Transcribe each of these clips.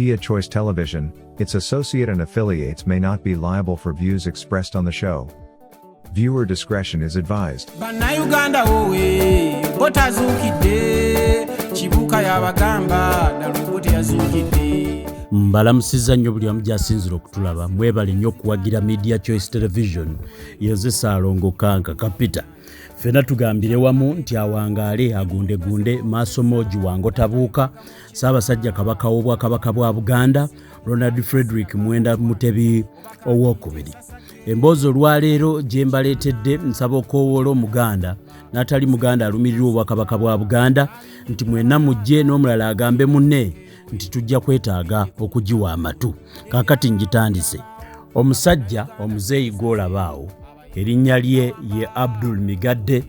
Media Choice Television, its associate and affiliates may not be liable for views expressed on the show. Viewer discretion is advised. Bannayuganda wowe, bo tazuukidde. Kibuuka yabagamba ddala teyazuukidde. Mbalamusizza nnyo buli wamu gyasinzira okutulaba. Mwebale nnyo okuwagira Media Choice Television. Yenze Saalongo Kanka Kapita. Ffena tugambire wamu nti awangaale, agundegunde, maaso moogi, wango tabuuka, Ssaabasajja Kabaka w'Obwakabaka bwa Buganda, Ronald Frederick Mwenda Mutebi Owokubiri. Emboozi olwaleero gye mbaleetedde, nsaba okoowoola Omuganda n'atali Muganda alumirirwa Obwakabaka bwa Buganda nti mwenna mujje, n'omulala agambe munne nti tujja kwetaaga okugiwa amatu. Kaakati ngitandise. Omusajja omuzeeyi gw'olaba awo, erinnya lye ye Abdul Migadde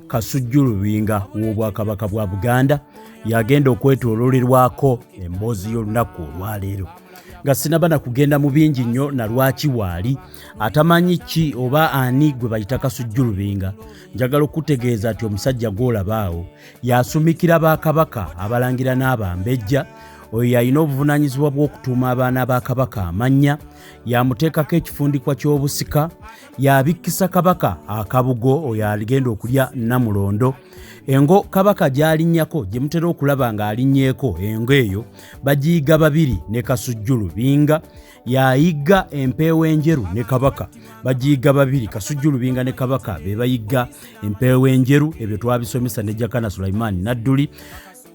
Kasujju Lubinga w'Obwakabaka bwa Buganda, yagenda okwetoololerwako emboozi y'olunaku olwaleero. Nga sinaba na kugenda mu bingi nnyo na lwaki waali atamanyi ki oba ani gwe bayita Kasujju Lubinga, njagala okutegeeza nti omusajja gw'olaba awo yasumikira bakabaka, abalangira n'abambejja. Oyo yalina obuvunaanyizibwa bw'okutuuma abaana ba Kabaka amannya, yamuteekako ekifundikwa ky'obusika, yabikkisa Kabaka akabugo oyo aligenda okulya Namulondo. Engo Kabaka gy'alinnyako, gye mutera okulaba ng'alinnyeeko, engo eyo bagiyiga babiri ne Kasujju Lubinga. Yayigga empeewo enjeru ne Kabaka, bagiyiga babiri, Kasujju Lubinga ne Kabaka be bayigga empeewo enjeru. Ebyo twabisomesa ne Jakana Sulaimaani Nadduli.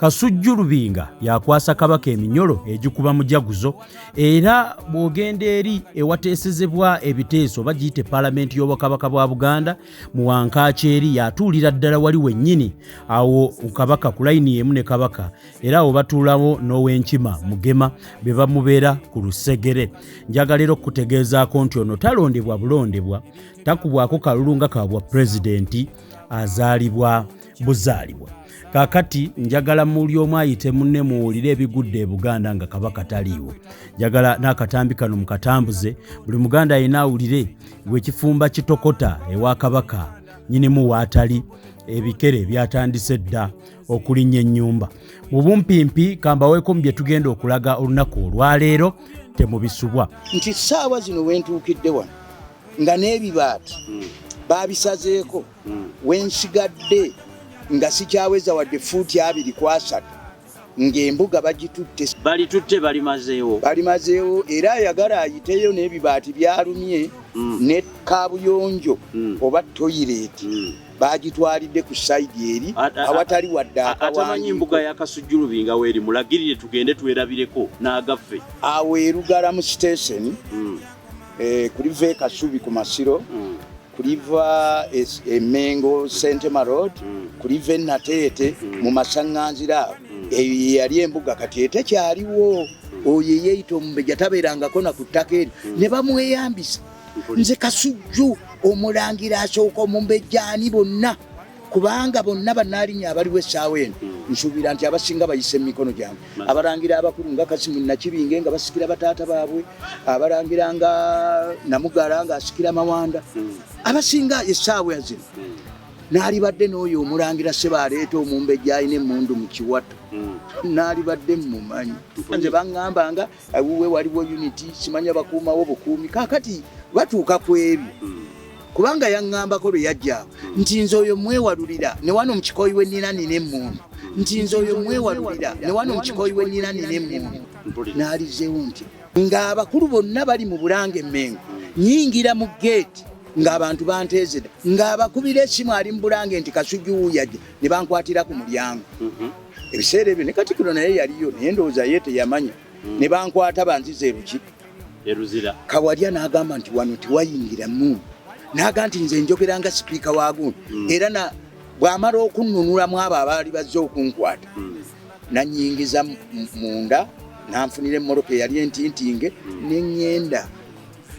Kasujju Lubinga yakwasa Kabaka eminyolo egikuba mujaguzo. Era bw'ogenda eri ewateesezebwa ebiteeso, oba giyite Paalamenti y'Obwakabaka bwa Buganda mu Wankaaki, eri yatuulira ddala wali wennyini awo Kabaka ku layini emu ne Kabaka, era awo batuulawo n'Owenkima Mugema, be bamubeera ku lusegere. Njagala era okukutegeezaako nti ono talondebwa bulondebwa, takubwako kalulu nga kabwa pulezidenti, azaalibwa buzaalibwa. Kaakati njagala muli omu ayite munne muwulire ebigudde e Buganda nga Kabaka taliiwo. Njagala n'akatambi kano mukatambuze, buli Muganda ayina awulire bwekifumba kitokota ewa Kabaka nyinimu waatali. Ebikere byatandise dda okulinnya ennyumba. Mu bumpimpi kambaweeko mu bye tugenda okulaga olunaku olwaleero, temubisubwa. Nti ssaawa zino wentuukidde wano nga n'ebibaati babisazeeko, wensigadde nga sikyaweza wadde fuuti 23, ng'embuga bagitutte. Balitutte, balimazeewo. Balimazeewo, era ayagala ayiteyo n'ebibaati byalumye ne kabuyonjo oba toilet bagitwalidde ku side eri awatali wadde Atamanyi akawandiiko. mbuga ya Kasujju Lubinga weeri, mulagirire tugende twerabireko n'agaffe. Awo erugala mu station, kuliva e Kasubi ku Masiro, kuliva Emengo Sentema Road, kuliva Enateete mu masaŋŋanzira awo, eyo ye yali embuga. Kati etekyaliwo. Oyo eyeeyita omumbejja tabeerangako na ku ttaka eri ne bamweyambisa. Nze Kasujju omulangira asooka, omumbejja ani, bonna, kubanga bonna bannaalinnya abaliwo essaawa eno, nsuubira nti abasinga bayise mu mikono gyange. Abalangira abakulu nga Kasimu Nakibinge nga basikira bataata baabwe, abalangira nga Namugala ng'asikira Mawanda, abasinga essaawa zino n'alibadde n'oyo omulangira Seba aleeta omumbejja alina emmundu mu kiwato, n'alibadde mmumanyi. Nze baŋŋambanga awuwe waliwo unity, simanya bakuumawo bukuumi. Kaakati batuuka ku ebyo, kubanga yaŋŋambako lwe yajjaawo nti nze oyo mwewalulira ne wano mu kikooyi we nnina nina emmundu, nti nze oyo mwewalulira ne wano mu kikooyi we nnina nina emmundu. N'alizeewo nti ng'abakulu bonna bali mu Bulange Emmengo, nyingira mu geeti ng'abantu banteezeda, ng'abakubira essimu ali mu Bulange nti Kasujju wuuyajja, ne bankwatira ku mulyango. Ebiseera ebyo ne Katikiro naye yaliyo, naye ndowooza ye teyamanya. Ne bankwata banziza eruki. Eruzira. Kawalya n'agamba nti wano tewayingira mundu, n'aga nti nze njogera nga sipiika wa gundi. Era na bw'amala okunnunulamu abo abaali bazze okunkwata, nanyingiza munda, nanfunira emmoloka eyali entintinge ne ŋŋenda.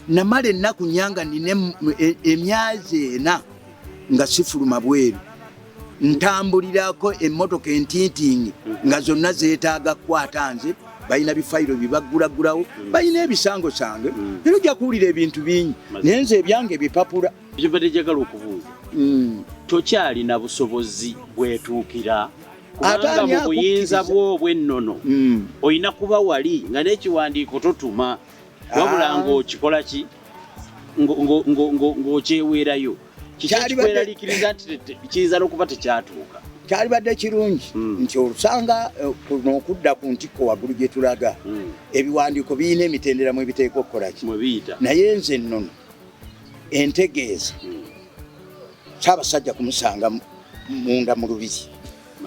Namala ennaku nnya nga nina emyazi 4 nga sifuluma bweru, ntambulirako emmotoka entintingi nga zonna zeetaaga kukwata nze. Balina bifayiro byebaggulaggulawo, balina ebisangosange, era ojja kuwulira ebintu bingi, naye nze ebyange bipapula. Kyembadde njagala okubuuza, tokyalina busobozi bwetuukira? Kubanga mu buyinza bwo obw'ennono olina kuba wali nga n'ekiwandiiko totuma, wabula ng'okikola ki, ng'okyeweerayo. Kiki ekikweraliikiriza nti kiyinza n'okuba tekyatuuka? Kyalibadde kirungi nti olusanga kuno okudda ku ntikko waggulu gye tulaga, ebiwandiiko birina emitendera mwe biteekwa okukola ki, naye nze ennono entegeeza Ssaabasajja kumusanga munda mu lubiri,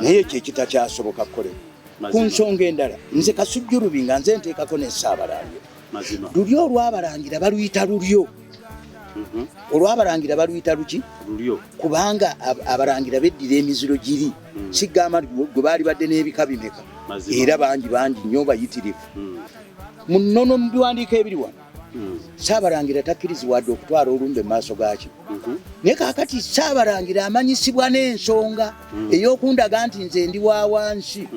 naye ekyo ekitakyasoboka kukolebwa. Ku nsonga endala, nze Kasujju Lubinga nze nteekako ne Ssaabalangira. Lulyo olw'abalangira baluyita lulyo. Olw'abalangira baluyita luki? Lulyo. Kubanga abalangira beddira emiziro giri. Sigamba gwe baali badde n'ebika bimeka. Era bangi bangi nnyo bayitirivu. Mu nnono mu biwandiiko ebiri wano, Ssaabalangira takkirizibwa wadde okutwala olumbe mu maaso gaaki. Naye kaakati Ssaabalangira amanyisibwa n'ensonga ey'okundaga nti nze ndi wa wansi.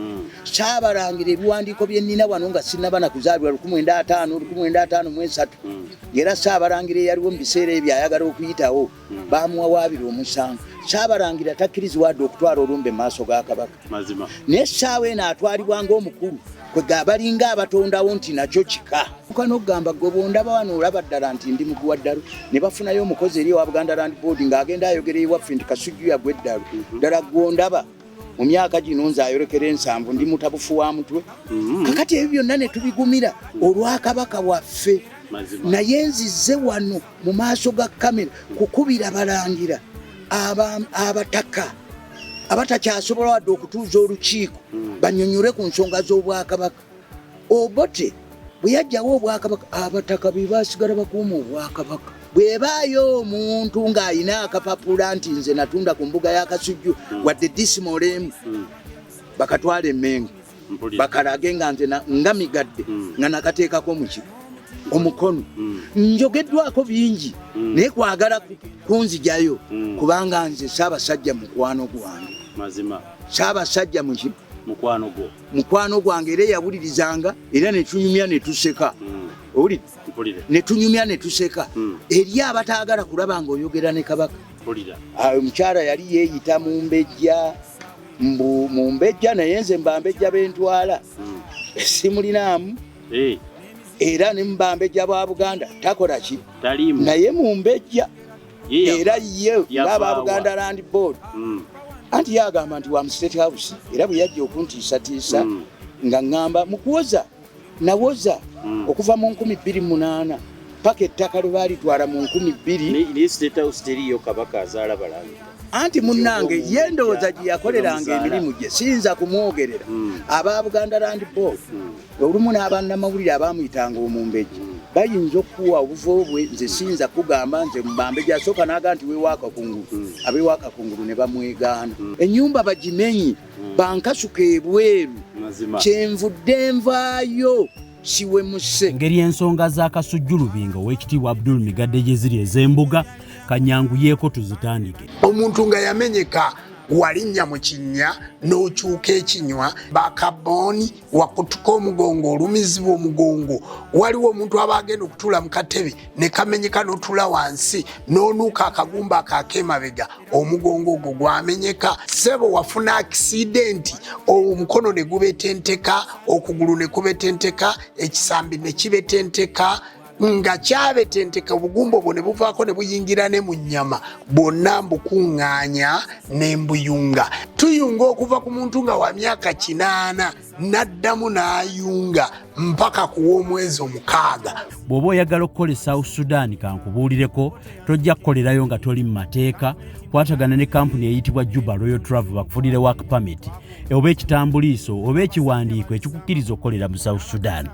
Ssaabalangira ebiwandiiko bye nnina wano nga sinnaba na kuzaalibwa 1950, 1953, ng'era Ssaabalangira eyaliwo mu biseera ebyo ayagala okuyitawo, baamuwawaabira omusango. Ssaabalangira takkirizibwa wadde okutwala olumbe mu maaso ga Kabaka. Naye essaawa eno atwalibwa ng'omukulu, kwe balinga abatondawo nti nakyo kika. N'okugamba gwe bw'ondaba wano olaba ddala nti ndi muguwa ddalu, ne bafunayo omukozi eri ewa Buganda Land Board ng'agenda ayogera ewaffe nti Kasujju yagwa eddalu. Ddala gw'ondaba mu myaka gino nze ayolekera 70 ndi mutabufu wa mutwe. Kakati ebyo byonna ne tubigumira olwa Kabaka waffe. Naye nzize wano mu maaso ga kamera kukubira balangira abataka abatakyasobola wadde okutuuza olukiiko banyonyole ku nsonga z'obwakabaka. Obote bwe yajjawo obwakabaka, abataka be basigala bakuuma obwakabaka. Bw'ebaayo omuntu ng'alina akapapula nti nze natunda ku mbuga ya Kasujju wadde disimoolo emu, bakatwala emmengo bakalage nga nze nga migadde nga nakateekako muki omukono. Njogeddwako bingi naye kwagala kunzijayo kubanga nze Ssaabasajja mukwano gwange. Ssaabasajja muki mukwano gwo, mukwano gwange, era eyawulirizanga era netunyumya netuseka. Owulidde? Netunyumya netuseka. Eri abataagala kulaba ng'oyogera ne Kabaka. Omukyala yali yeeyita mumbejja, mbu mumbejja, naye nze mbambejja bentwala simulinaamu, era ne mubambejja bwa Buganda takola ki, naye mumbejja era ye ng'aba Buganda Land Board. Anti yagamba nti wa mu State House, era bwe yajja okuntiisatiisa nga ŋŋamba mukuwoza nawoza okuva mu 2008 paka ettaka lwe baalitwala mu 2000. Naye State House teriyo Kabaka azaala balangira. Anti munnange ye ndowooza gye yakoleranga emirimu gye siyinza kumwogerera. Aba Buganda Land Board olumu n'abannamawulire abaamuyitanga omumbejja bayinza okukuwa obuvo bwe, nze siyinza kugamba nze mubambejja. Asooka n'aga nti wewaakakungulu, abewaakakungulu ne bamwegaana, ennyumba bagimenyi bankasuka ebweru, kyenvudde nvaayo siwemuse. Engeri ensonga za Kasujju Lubinga ow'ekitiibwa Abdul Migadde gye ziri ez'embuga, kanyanguyeeko tuzitandike. Omuntu nga yamenyeka, walinnya mu kinnya n'okyuka ekinywa bakabooni, wakutuka omugongo, olumizibwa omugongo, waliwo omuntu aba agenda okutuula mu katebe ne kamenyeka n'otuula wansi n'onuuka akagumba ako ak'emabega, omugongo ogwo gwamenyeka. Ssebo, wafuna akisidenti, omukono ne gubetenteka, okugulu ne kubetenteka, ekisambi ne kibetenteka, nga kyabetenteka, obugumba obwo ne buvaako ne buyingira ne mu nnyama, bwonna mbukuŋŋaanya ne mbuyunga. Tuyunga okuva ku muntu nga wa myaka 80 n'addamu n'ayunga mpaka ku w'omwezi 6. Bw'oba oyagala okukola e South Sudan, kankubuulireko, tojja kukolerayo nga toli mu mateeka. Kwatagana ne kampuni eyitibwa Juba Royal Travel bakufunire work permit oba ekitambuliiso oba ekiwandiiko ekikukkiriza okukolera mu South Sudan.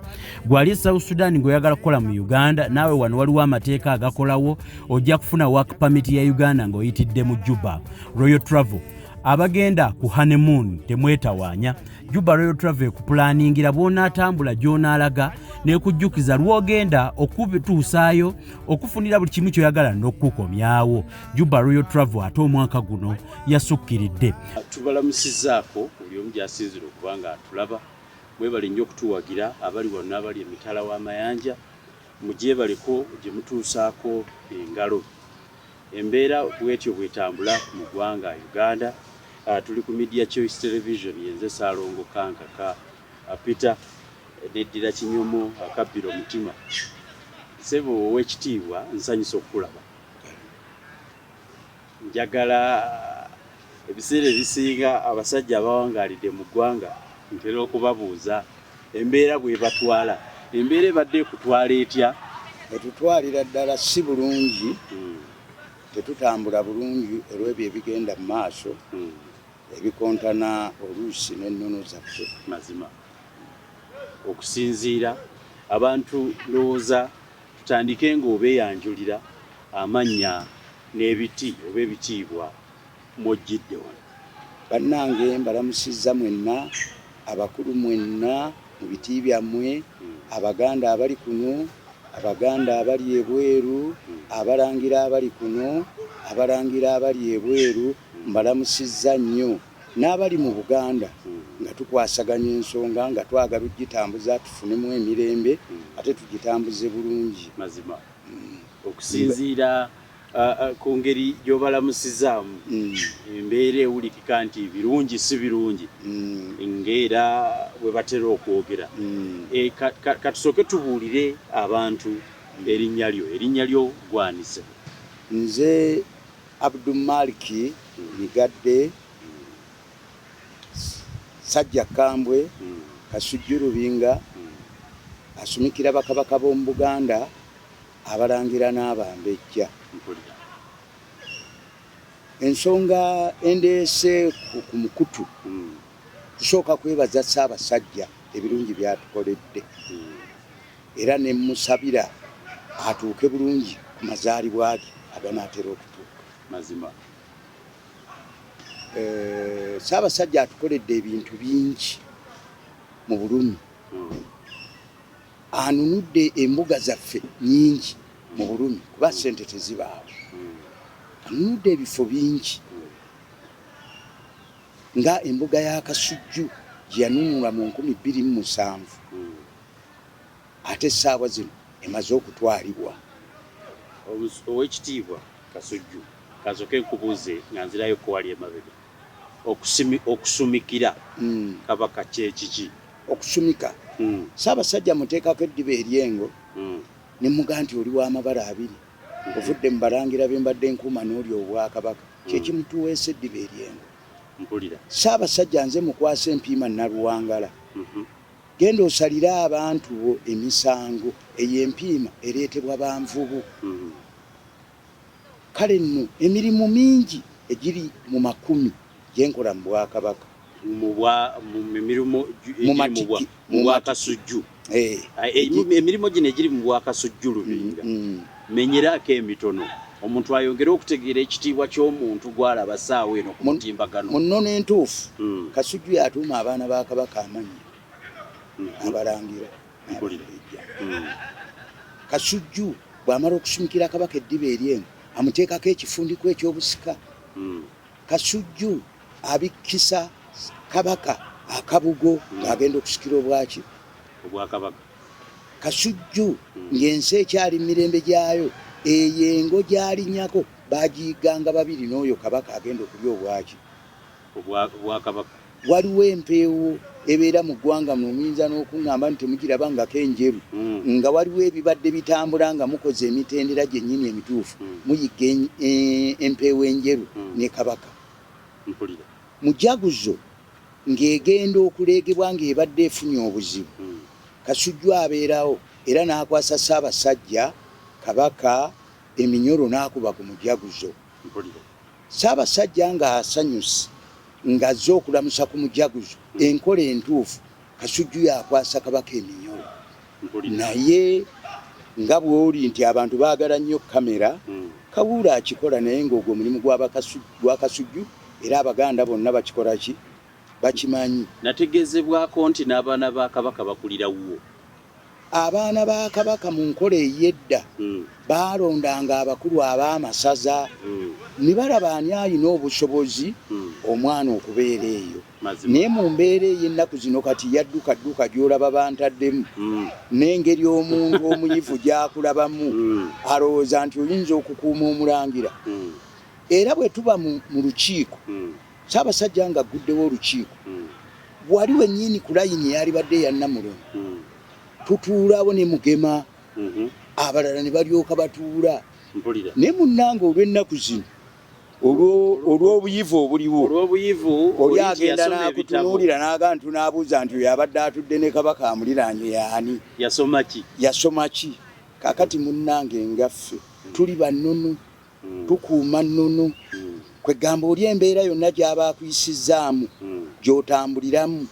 Gwali e South Sudan ng'oyagala kukola mu Uganda, naawe wano waliwo amateeka agakolawo, ojja kufuna work permit ya Uganda ng'oyitidde mu Juba Royal Travel. Abagenda ku honeymoon temwetawaanya, Juba Royal Travel ekupulaningira bw'onaatambula, gy'onaalaga, n'ekujjukiza lw'ogenda okutuusaayo, okufunira buli kimu ky'oyagala n'okukukomyawo. Juba Royal Travel ate omwaka guno yasukkiridde. Tubalamusizaako buli omu gy'asinzira okuba nga atulaba. Mwebale nnyo okutuwagira abali wano n'abali emitala w'amayanja, mugyebaleko gye mutuusaako engalo. Embeera bwetyo bwetambula mu ggwanga Uganda. Tuli ku Media Choice Television, yenze Saalongo Kankaka Peter, neddira Kinyomo akabbira omutima. Ssebo ow'ekitiibwa, nsanyusa okukulaba. Njagala ebiseera ebisinga abasajja abawangaalidde mu ggwanga ntera okubabuuza embeera bw'ebatwala. Embeera ebadde ekutwala etya? Etutwalira ddala si bulungi. Tetutambula bulungi olw'ebyo ebigenda mu maaso ebikontana oluusi n'ennono zaffe. Mazima. Okusinziira abantu ndowooza tutandike ng'obeeyanjulira amannya n'ebiti oba ebitiibwa mw'ojjidde wano. Bannange mbalamusizza mwenna, abakulu mwenna mu biti byammwe, Abaganda abali kuno, Abaganda abali ebweru, Abalangira abali kuno, Abalangira abali ebweru, mbalamusizza nnyo. N'abali mu Buganda nga tukwasaganya ensonga nga twagala okugitambuza tufunemu emirembe ate tugitambuze bulungi. Mazima. Okusinziira ku ngeri gy'obalamusizaamu, embeera ewulikika nti birungi si birungi ng'era bwe batera okwogera. Katusooke tubuulire abantu erinnya lyo. Erinnya lyo gwanise? Nze Abdu Maliki Migadde Sajja Kambwe Kasujju Lubinga, asumikira bakabaka b'omu Buganda, Abalangira n'Abambejja. Ensonga endeese ku mukutu, kusooka kwebaza Ssaabasajja ebirungi by'atukoledde era ne mmusabira atuuke bulungi ku mazaalibwa ge aganaatera okutuuka. Mazima. Ssaabasajja atukoledde ebintu bingi mu bulumi. Anunudde embuga zaffe nnyingi mu bulumi kuba ssente tezibaawo. Anunudde ebifo bingi nga embuga ya Kasujju gye yanunula mu 2007 ate essaawa zino emaze okutwalibwa. Owekitiibwa Kasujju, kansooke nkubuuze nga nzirayo ko wali emabega, okusumikira Kabaka kye kiki? Okusumika, Ssaabasajja muteekako eddiba ery'engo ne mmugamba nti oli wa mabala abiri, ovudde mu Balangira be mbadde nkuuma n'olya Obwakabaka, kye kimutuweesa eddiba ery'engo. Mpulira. Ssaabasajja nze mukwasa empiima Naluwangala. Genda osalire abantu bo emisango, eyo empiima ereetebwa ba nvubu. Kale nno emirimu mingi egiri mu makumi gye nkola mu Bwakabaka. Mu mirimu mu Bwakasujju. Emirimu gino egiri mu Bwakasujju Lubinga, menyeraako emitono omuntu ayongere okutegeera ekitiibwa ky'omuntu gw'alaba ssaawa eno ku mutimbagano. Mu nnono entuufu, Kasujju y'atuuma abaana ba Kabaka amannya, Abalangira n'Abambejja. Kasujju bw'amala okusumikira Kabaka eddiba ery'engo, amuteekako ekifundikwa eky'obusika. Kasujju abikkisa Kabaka akabugo ng'agenda okusikira obwaki? Obwakabaka. Kasujju ng'ensi ekyali mu mirembe gyayo, eyo engo gy'alinnyako baagiyigganga babiri n'oyo Kabaka agenda okulya obwaki? Obwakabaka. Waliwo empeewo ebeera mu ggwanga muno muyinza n'okuŋŋamba nti temugiraba ngako enjeru, nga waliwo ebibadde bitambula nga mukoze emitendera gyennyini emituufu, muyigga empeewo enjeru ne Kabaka. Mpulira. Mujaguzo ng'egenda okuleegebwa ng'ebadde efunye obuzibu, Kasujju abeerawo era n'akwasa Ssaabasajja Kabaka eminyolo n'akuba ku mujaguzo. Mpulira. Ssaabasajja ng'asanyuse ng'azze okulamusa ku mujaguzo, enkola entuufu Kasujju y'akwasa Kabaka eminyolo. Naye nga bw'oli nti abantu baagala nnyo kkamera, Kawuula akikola naye ng'ogwo mulimu gwa Kasujju era Abaganda bonna bakikola ki? Bakimanyi. Nategeezebwako nti n'abaana ba Kabaka bakulira wuwo. Abaana ba Kabaka mu nkola ey'edda baalondanga abakulu ab'amasaza ne balaba ani alina obusobozi omwana okubeera eyo. Naye mu mbeera ey'ennaku zino kati yadduka dduka gy'olaba bantaddemu n'engeri omuntu omuyivu gy'akulabamu alowooza nti oyinza okukuuma omulangira. Era bwe tuba mu lukiiko Ssaabasajja nga agguddewo olukiiko, wali wennyini ku layini eyalibadde eya Namulondo, tutuulawo ne Mugema, abalala ne balyoka batuula. Naye munnange olw'ennaku zino, olw'obuyivu obuliwo, oli agenda n'akutunuulira n'aga nti tunaabuuza nti oyo abadde atudde ne Kabaka amuliraanye y'ani? Yasoma ki? Yasoma ki? Kaakati munnange ngaffe tuli bannono, tukuuma nnono. Kwegamba oli embeera yonna gy'aba akuyisizzaamu gy'otambuliramu.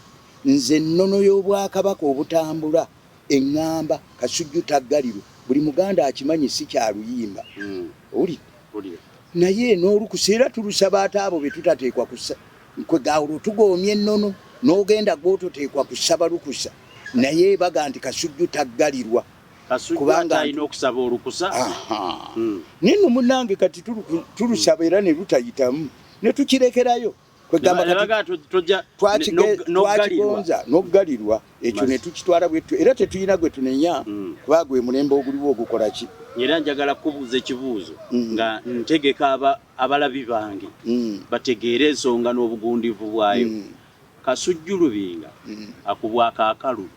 Nze ennono y'Obwakabaka obutambula eŋŋamba Kasujju taggalirwa, buli Muganda akimanyi si kya luyimba. Owulidde? Naye n'olukusa era tulusaba ate abo be tutateekwa kusa. Kwegamba olwo tugoomya ennono n'ogenda gw'ototeekwa kusaba lukusa naye baga nti Kasujju taggalirwa. Kubanga alina okusaba olukusa. Naye nno munnange kati tulusaba era ne lutayitamu ne tukirekerayo. Kwegamba twakigonza n'okuggalirwa ekyo ne tukitwala bwettu era tetulina gwe tunenya kuba gwe mulembe oguliwo ogukola ki. Era njagala kubuuza ekibuuzo nga ntegeka abalabi bange bategeere ensonga n'obugundivu bwayo. Kasujju Lubinga akubwako akalulu.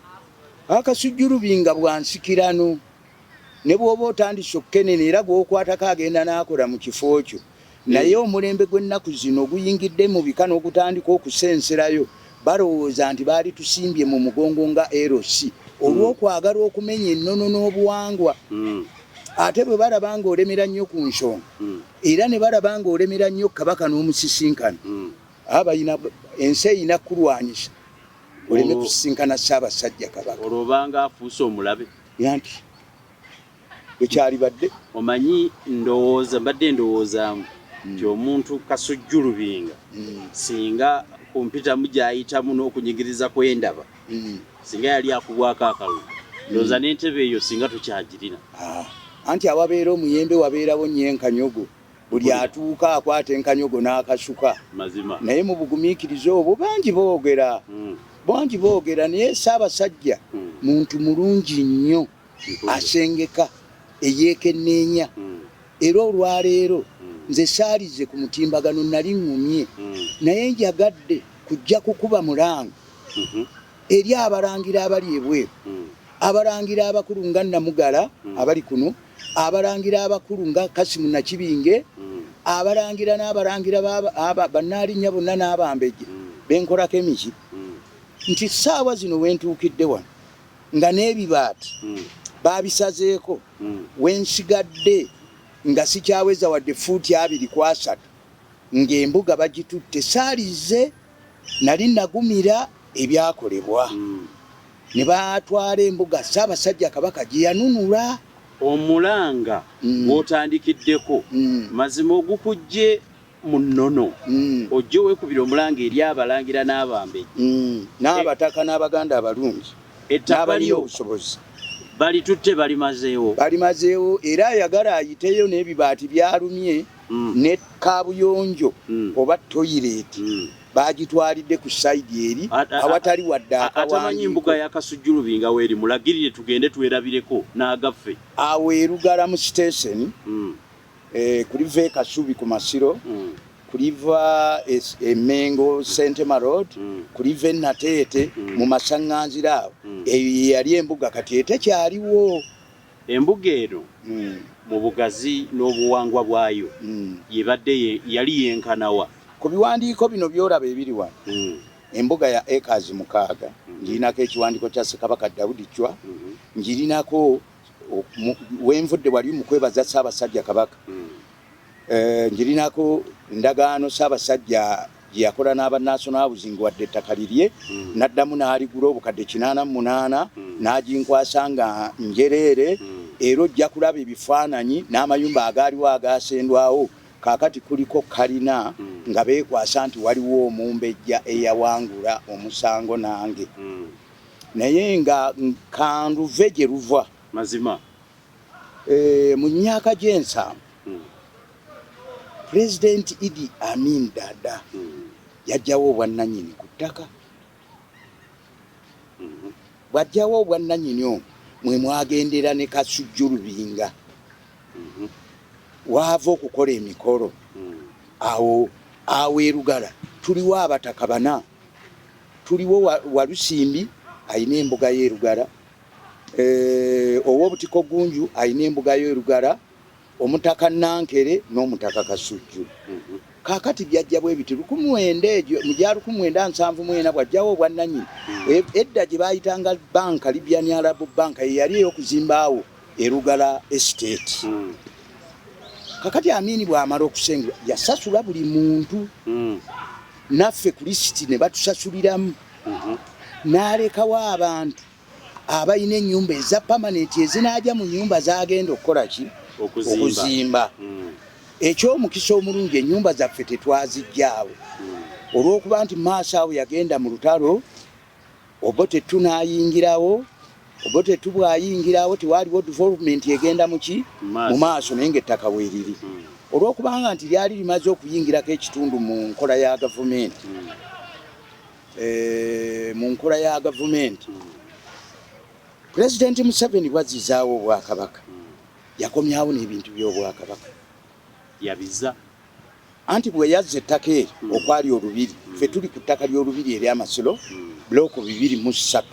Akasujju Lubinga bwa nsikirano, ne bw'oba otandise okukenena era gw'okwatako agenda n'akola mu kifo kyo. Naye omulembe gw'ennaku zino oguyingidde mu bika n'ogutandika okusenserayo balowooza nti baali tusimbye mu mugongo nga LC olw'okwagala okumenya ennono n'obuwangwa. Ate bwe balaba ng'olemera nnyo ku nsonga era ne balaba ng'olemera nnyo Kabaka n'omusisinkana, abalina ensi erina kukulwanyisa oleme kusisinkana Ssaabasajja Kabaka. Olwo obanga afuuse omulabe. Anti bwe kyalibadde. Omanyi ndowooza, mbadde ndowoozaamu nti omuntu Kasujju Lubinga singa ku mpitamu gy'ayitamu n'okunyigiriza kw'endaba, singa yali akubwako akalulu, ndowooza n'entebe eyo singa tukyagirina. Anti awabeera omuyembe wabeerawo nnyo enkanyogo. Buli atuuka akwata enkanyogo n'akasuka. Naye mu bugumiikiriza obwo bangi boogera, bangi boogera, naye Ssaabasajja muntu mulungi nnyo, asengeka, eyeekenneenya. Era olwaleero nze saalize ku mutimbagano, nali ŋŋumye, naye njagadde kujja kukuba mulanga eri abalangira abali ebweru, abalangira abakulu nga Namugala abali kuno, abalangira abakulu nga Kasimu Nakibinge, abalangira n'abalangira bannaalinnya bonna n'abambejja benkolako emiki, nti ssaawa zino wentuukidde wano nga n'ebibaati baabisazeeko, wensigadde nga sikyaweza wadde fuuti 2 ku 3 ng'embuga bagitutte. Saalize nali nagumira ebyakolebwa ne batwala embuga Ssaabasajja Kabaka gye yanunula. Omulanga gw'otandikiddeko mazima ogukujje mu nnono, ojje weekubire omulanga eri abalangira n'abambejja n'abataka n'Abaganda abalungi n'abalina obusobozi. Balitutte balimazeewo. Balimazeewo, era ayagala ayiteyo n'ebibaati byalumye ne kaabuyonjo oba toyireeti bagitwalidde ku sayidi eri awatali wadde Atamanyi akawandiiko. Mbuga ya Kasujju Lubinga weeri, mulagirire tugende twerabireko n'agaffe. Awo erugala mu station, kuliva e Kasubi ku Masiro, kuliva e Mengo Sentema Road, kuliva e Nateete mu masaŋŋanzira awo, eyo ye yali embuga, kati etekyaliwo. Embuga eno mu bugazi n'obuwangwa bwayo yebadde yali yenkanawa? Ku biwandiiko bino by'olaba ebiri wano, embuga ya acres 6. Ngirinako ekiwandiiko kya Ssekabaka Daudi Chwa, ngirinako wenvudde wali mu kwebaza Ssaabasajja Kabaka. Ngirinako ndagaano Ssaabasajja gye yakola n'aba National Housing, wadde ettaka lirye, n'addamu n'aligula obukadde 88 n'aginkwasa nga njereere. Era ojja kulaba ebifaananyi n'amayumba agaaliwo agasendwawo. Kaakati kuliko kalina nga beekwasa nti waliwo omumbejja eyawangula omusango nange, naye nga kanduve gye luva. Mazima. Mu myaka gy'ensanvu, Pulezidenti Idi Amin Dada yajjawo obwannannyini ku ttaka. Bw'ajjawo obwannannyini omwo mwe mwagendera ne Kasujju Lubinga waava okukola emikolo awo. Awo e Lugala tuliwo abataka bana, tuliwo Walusimbi alina embuga y'e Lugala, ow'Obutiko Gunju alina embuga y'e Lugala, Omutaka Nankere n'Omutaka Kasujju. Kaakati byajja bwe biti, lukumi mwenda egyo, mu gya 1974 bw'aggyawo obwannannyini, edda gye baayitanga bbanka, Libyan Arab Bank, ye yali ey'okuzimba awo e Lugala Estate. Kakati Amini bw'amala okusengulwa yasasula buli muntu, naffe ku lisiti ne batusasuliramu, n'alekawo abantu abalina ennyumba eza pamanenti ezinaaja mu nnyumba z'agenda okukola ki? Okuzimba. Eky'omukisa omulungi ennyumba zaffe tetwaziggyaawo olw'okuba nti maaso awo yagenda mu lutalo, Obote ttu n'ayingirawo. Obote ttu bw'ayingirawo tewaaliwo development egenda mu ki? Mu maaso, naye ng'ettaka weeriri. Olw'okubanga nti lyali limaze okuyingirako ekitundu mu nkola ya gavumenti, mu nkola ya gavumenti, Pulezidenti Museveni bw'azzizaawo Obwakabaka, yakomyawo n'ebintu by'Obwakabaka. Yabizza. Anti bwe yazza ettaka eryo okwali olubiri, ffe tuli ku ttaka ly'olubiri ery'Amasiro, bulooku 23,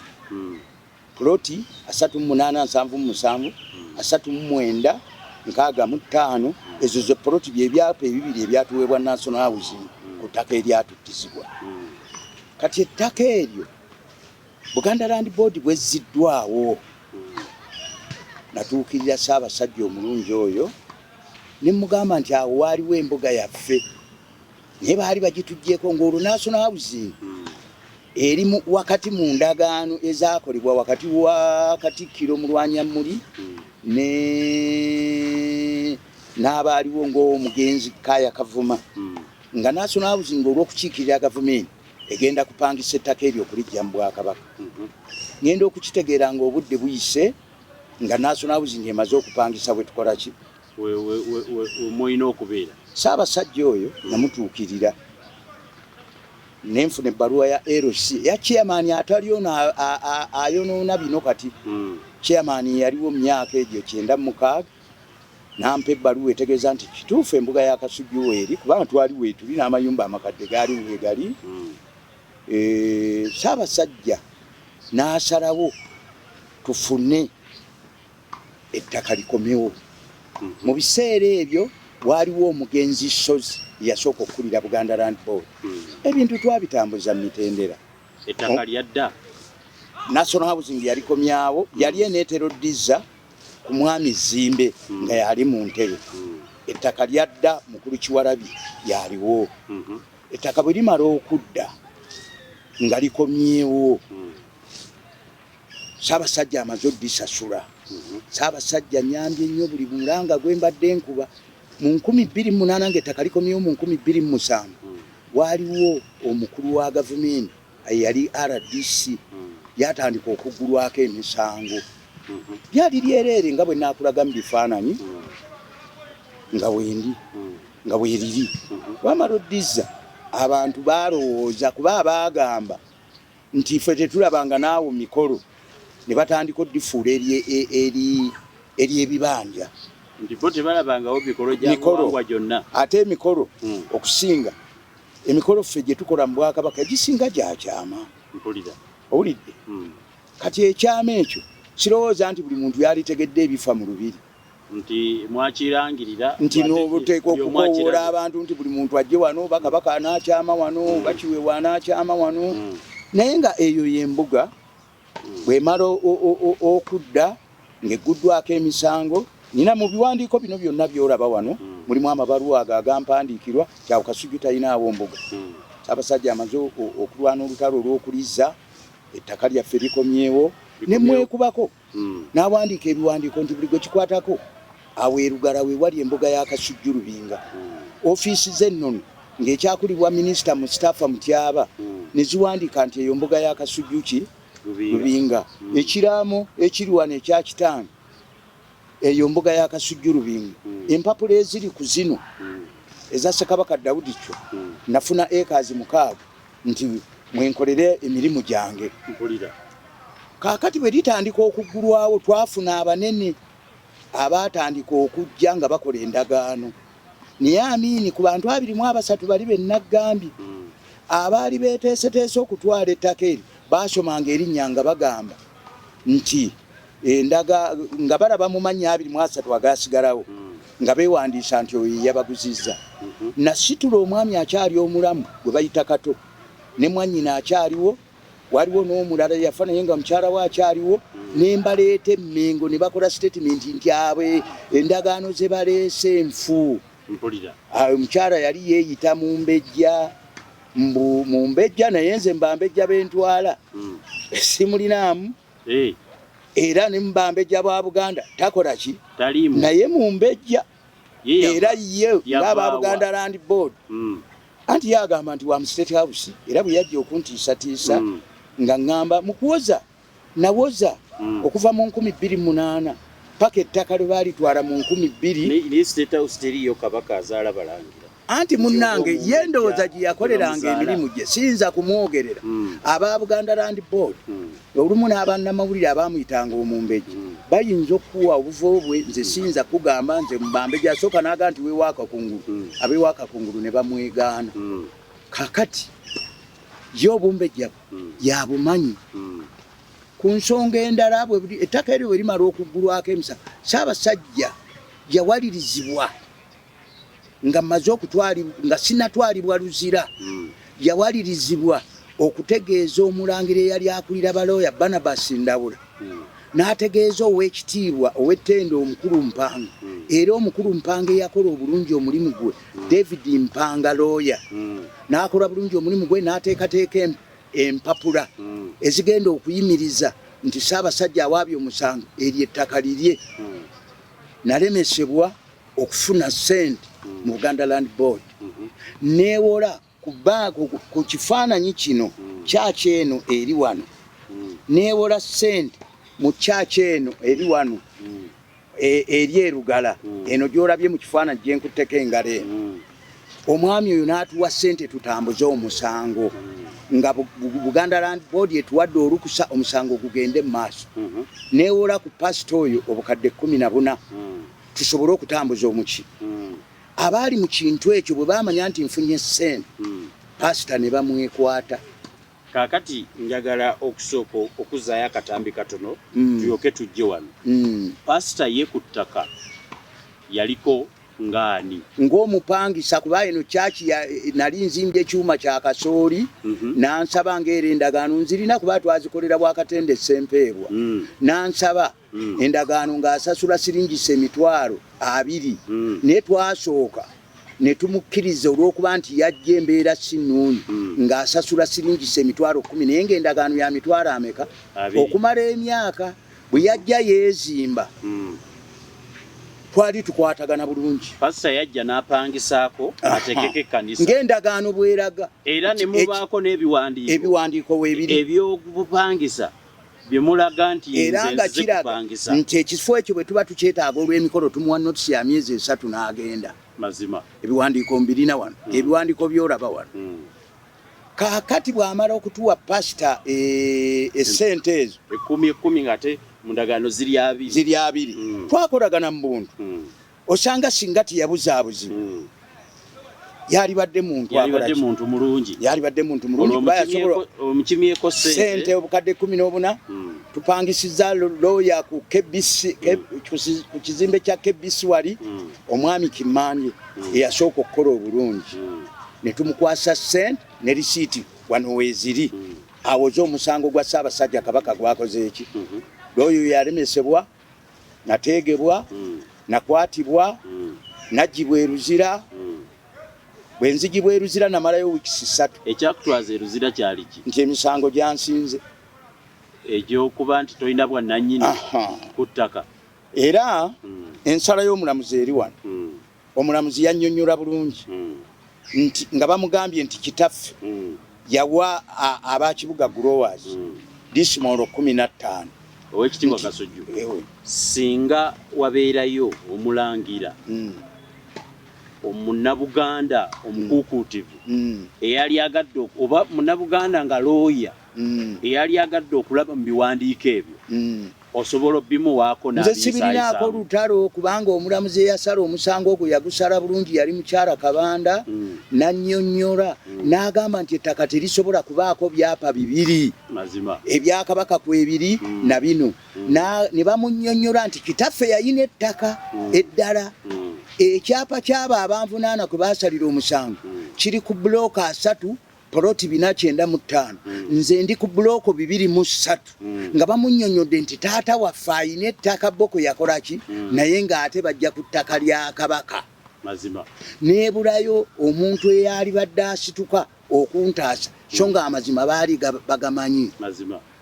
puloti 38 77, 39 65, ezo ze poloti, bye byapa ebibiri ebyatuweebwa National Housing ku ttaka eryatuddizibwa. Kati ettaka eryo Buganda Land Board bwezziddwawo, natuukirira Ssaabasajja omulungi oyo ne mmugamba nti awo waaliwo embuga yaffe naye baali bagituggyeko ng'olwo National Housing eri wakati mu ndagaano ezaakolebwa wakati wa Katikkiro Mulwanyammuli ne n'abaaliwo ng'omugenzi Kaaya Kavuma, nga National Housing olw'okukiikirira gavumenti egenda kupangisa ettaka eryo okuliggya mu Bwakabaka. Ngenda okukitegeera ng'obudde buyise nga National Housing emaze okupangisa bwe tukola ki? Mulina okubeera. Ssaabasajja oyo namutuukirira ne nfuna ebbaluwa ya LC eya chairman atali ono ayonoona bino kati. Chairman yaliwo mu myaka egyo 96, n'ampa ebbaluwa etegeeza nti kituufu embuga ya Kasujju weeri, kubanga twali weetuli n'amayumba amakadde gaali weegali. Ssaabasajja n'asalawo tufune ettaka likomewo. Mu biseera ebyo waaliwo omugenzi Ssozi eyasooka okukulira Buganda Land Board. Ebintu twabitambuza mu mitendera. Ettaka lyadda? National Housing yalikomyawo, yali eneetera oddizza ku Mwami Zzimbe nga yali mu ntebe. Ettaka lyadda, Mukulu Kiwalabye yaliwo. Ettaka bwe limala okudda nga likomyewo, Ssaabasajja amaze oddisasula. Ssaabasajja nnyambye nnyo buli mulanga gwe mbadde nkuba. Mu 2008 ng'ettaka likomyewo mu 2007, waaliwo omukulu wa gavumenti eyali RDC, yatandika okuggulwako emisango. Lyali lyereere nga bwe naakulaga mu bifaananyi nga wendi nga bweriri. Bwamala oddizza, abantu baalowooza kuba abaagamba nti ffe tetulabanga naawo mikolo, ne batandika oddifuula ery'ebibanja. Nti bo tebalabangawo mikolo gya buwangwa gyonna. Ate emikolo okusinga emikolo ffe gye tukola mu Bwakabaka egisinga gya kyama. Mpulira. Owulidde? Kati ekyama ekyo sirowooza nti buli muntu yalitegedde ebifa mu lubiri. Nti mwakirangirira. Nti n'obuteeka okukoowoola abantu nti buli muntu ajje wano, oba Kabaka anaakyama wano, oba Kiweewa anaakyama wano. Naye nga eyo y'embuga bw'emala okudda ng'egguddwako emisango. Nina mu biwandiiko bino byonna by'olaba wano, mulimu amabaluwa ago agampandiikirwa nti awo Kasujju talinaawo mbuga. Ssaabasajja amaze okulwana olutalo olw'okulizza, ettaka lyaffe likomyewo, ne mwekubako. N'awandiika ebiwandiiko nti buli gwe kikwatako awo e Lugala we wali embuga ya Kasujju Lubinga. Ofiisi z'ennono ng'ekyakulibwa Minisita Mustafa Mutyaba ne ziwandiika nti eyo mbuga ya Kasujju ki? Lubinga. Ekiraamo ekiri wano ekya kitange eyo mbuga ya Kasujju Lubinga. Empapula eziri ku zino eza Ssekabaka Daudi Chwa nafuna ekazi 6 nti mwenkolere emirimu gyange. Mpulira. Kaakati bwe litandika okuggulwawo, twafuna abanene abaatandika okujja nga bakola endagaano. Naye Amiini ku bantu 23 bali be naggambye abaali beeteeseteese okutwala ettaka eryo baasomanga erinnya nga bagamba nti endaga nga balaba mu mannya 23 agaasigalawo nga beewandiisa nti oyo yabaguzizza. Nasitula omwami akyali omulamu gwe bayita Kato ne mwannyina akyaliwo, waliwo n'omulala yafa naye nga mukyala we akyaliwo, ne mbaleeta e Mmengo ne bakola sitatimenti nti abo endagaano ze baleese nfu. Omukyala yali yeeyita Mumbejja, mbu Mumbejja, naye nze mbambejja bentwala simulinaamu. Era ne mubambejja bwa Buganda takola ki naye Mumbejja era ye ng'aba Buganda Land Board. Anti ye agamba nti wa mu State House, era bwe yajja okuntiisatiisa nga ŋŋamba mu kuwoza nawoza okuva mu 2008 paka ettaka lwe baalitwala mu 2000. Naye State House teriiyo Kabaka azaala balangira. Anti munnange ye ndowooza gye yakoleranga emirimu gye siyinza kumwogerera. Aba Buganda Land Board olumu n'abannamawulire abaamuyitanga omumbejja bayinza okukuwa obuvo bwe, nze siyinza kugamba nze mubambejja. Asooka n'aga nti wewaaka kungulu, abewaaka kungulu ne bamwegaana. Kakati ye obumbejja yabumanyi. Ku nsonga endala, ettaka eryo bwe limala okuggulwako emisa, Ssaabasajja yawalirizibwa nga mmaze okutwalibwa, nga sinnatwalibwa Luzira, yawalirizibwa okutegeeza omulangira eyali akulira balooya Barnabas Ndabula, n'ategeeza ow'ekitiibwa ow'ettendo omukulu Mpanga, era omukulu Mpanga eyakola obulungi omulimu gwe, David Mpanga looya, n'akola bulungi omulimu gwe n'ateekateeka empapula ezigenda okuyimiriza nti Ssaabasajja awaabye omusango eryo ettaka lirye. Nalemesebwa okufuna ssente mu Buganda Land Board, neewola ku kifaananyi kino kyaki eno eri wano, neewola ssente mu kyaki eno eri wano eri erugala eno gy'olabye mu kifaananyi gye nkutteko engalo eno. Omwami oyo n'atuwa ssente tutambuze omusango nga Buganda Land Board etuwadde olukusa omusango gugende mu maaso. Neewola ku pasita oyo obukadde 14 tusobole okutambuza omuki. Abaali mu kintu ekyo bwe baamanya nti nfunye ssente, pasita ne bamwekwata. Kaakati njagala okusooka okuzzaayo akatambi katono tulyoke tujje wano. Pasita ye ku ttaka yaliko ng'ani? Ng'omupangisa, kuba eno kyaki nali nzimbye ekyuma kya kasooli, n'ansaba ng'era endagaano nzirina kuba twazikolera Bwakatende Ssempeebwa, n'ansaba endagaano ng'asasula siringisa 20,000, naye twasooka ne tumukkiriza olw'okuba nti yajja embeera si nnungi, ng'asasula siringisa 10,000, naye ng'endagaano ya mitwalo ameka? Okumala emyaka bwe yajja yeezimba, twali tukwatagana bulungi. Pasita yajja n'apangisaako ategeke ekkanisa ng'endagaano bw'eraga, era ne mubaako n'ebiwandiiko. Ebiwandiiko weebiri eby'obupangisa bye mulaga nti era nga kiraga nti ekifo ekyo bwe tuba tukyetaaga olw'emikolo tumuwa notisi ya myezi 3 n'agenda. Mazima. Ebiwandiiko mbirina wano, ebiwandiiko by'olaba wano. Kaakati bw'amala okutuwa pasita essente ezo 10 10 ng'ate mu ndagaano ziri 20, ziri 20, twakolagana mu buntu. Osanga singa teyabuzaabuzibwa, yalibadde muntu yalibadde muntu mulungi, yalibadde muntu mulungi kuba yasobola omukimyeko ssente obukadde 14. Tupangisiza looya ku KBC, ku kizimbe kya KBC wali, omwami Kimanje eyasooka okukola obulungi, ne tumukwasa ssente ne risiiti wano weeziri, awoze omusango gwa Ssaabasajja Kabaka gwakoze eki. Looya yalemesebwa, nateegebwa, nakwatibwa, naggyibwa e Luzira. Bwe nzigibwa e Luzira namalayo wiikisi 3. Ekyakutwaza e Luzira kyali ki? Nti emisango gyansinze. Egyokuba nti tolina bwannannyini ku ttaka. Era ensala y'omulamuzi eri wano. Omulamuzi yannyonnyola bulungi nti nga bamugambye nti kitaffe yawa abakibuga Growers disimoolo 15. Owekitiibwa Kasujju, singa wabeerayo omulangira omunnabuganda omukuukuutivu eyali agadde, oba munnabuganda nga looya eyali agadde okulaba mu biwandiiko ebyo, Osobola obimuwaako? Nze sibirinaako lutalo, kubanga omulamuzi eyasala omusango ogwo yagusala bulungi, yali mukyala Kabanda. Nannyonnyola n'agamba nti ettaka terisobola kubaako byapa bibiri. Ebyakabaka kwebiri na bino. Ne bamunnyonnyola nti kitaffe yayina ettaka eddala. Ekyapa kyabo abanvunaana kwe baasalira omusango kiri ku bulooka 30, poloti 495. Nze ndi ku buloko 23. Nga bamunnyonnyodde nti taata waffe ayina ettaka boko yakola ki, naye ng'ate bajja ku ttaka lya Kabaka. Neebulayo omuntu eyali badde asituka okuntaasa, so nga amazima baali bagamanyi.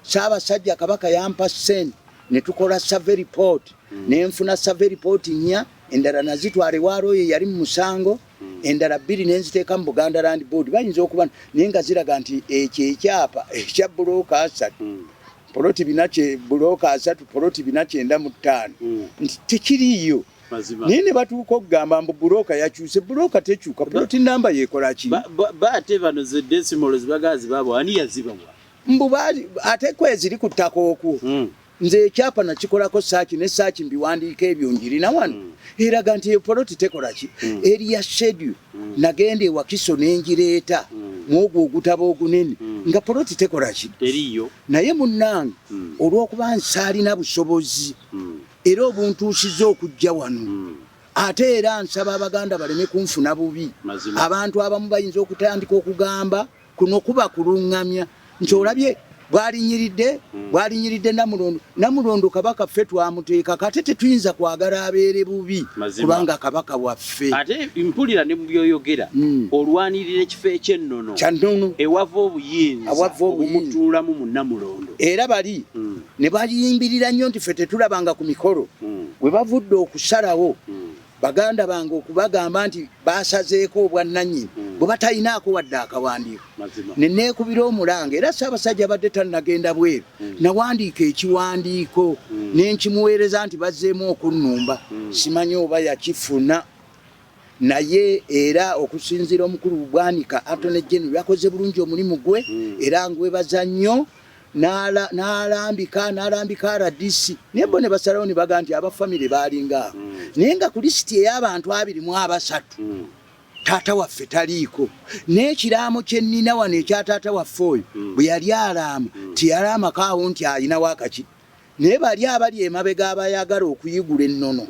Ssaabasajja Kabaka yampa ssente ne tukola survey report. Ne nfuna survey report nnya, endala nazitwala ewa looya yali mu musango, endala bbiri nenziteeka mu Buganda Land Board. Bayinza okuba naye nga ziraga nti ekyo ekyapa ekya bulooka 30, poloti bina, bulooka 30, poloti 495, nti tekiriiyo. Naye ne batuuka okugamba mbu bulooka yakyuse. Bulooka tekyuka, poloti namba yekola ki? Ate bano ze decimals bagaa zibaabwe, ani yazibawa? Mbu ate kweziri ku ttaka okwo. Nze ekyapa nakikolako search ne search, mbiwandiika ebyo njirina wano. Eraga nti eyo poloti tekola ki. Area schedule nagenda ewakiso nengireeta mwogwo ogutabo ogunene, nga poloti tekola ki. Teriyo. Naye munnange, olw'okuba nsaalina busobozi era obuntuusiza okujja wano, ate era nsaba Abaganda baleme kunfuna bubi. Abantu abamu bayinza okutandika okugamba kuno kuba kuluŋŋamya nti olabye bwalinyiridde, bwalinyiridde Namulondo. Namulondo Kabaka ffe twamuteeka, kate tetuyinza kwagala abeere bubi, kubanga Kabaka waffe. Ate mpulira ne mu byoyogera olwanirira ekifo ekyennono. Kyannono. Ewava obuyinza. Awava obuyinza. Obumutuulamu mu Namulondo. Era bali ne bayimbirira nnyo nti ffe tetulabanga ku mikolo. We bavudde okusalawo, baganda bange okubagamba nti basazeeko obwannannyini bwe batalinaako wadde akawandiiko, ne neekubira omulanga. Era Ssaabasajja abadde tannagenda bweru, nawandiika ekiwandiiko ne nkimuweereza nti bazzeemu okunnumba. Simanyi oba yakifuna, naye era okusinziira omukulu Bwanika, Attorney General, yakoze bulungi omulimu gwe. Era ngwebaza nnyo. N'alambika RDC, naye bo ne basalawo ne bagaa nti abafamire baalinga abo, naye nga ku lisiti ey'abantu 23 taata waffe taliiko. N'ekiraamo kye nnina wano ekya taata waffe oyo, bwe yali alaama teyalaamako awo nti ayinawo akaki, naye bali abali emabega abayagala okuyigula ennono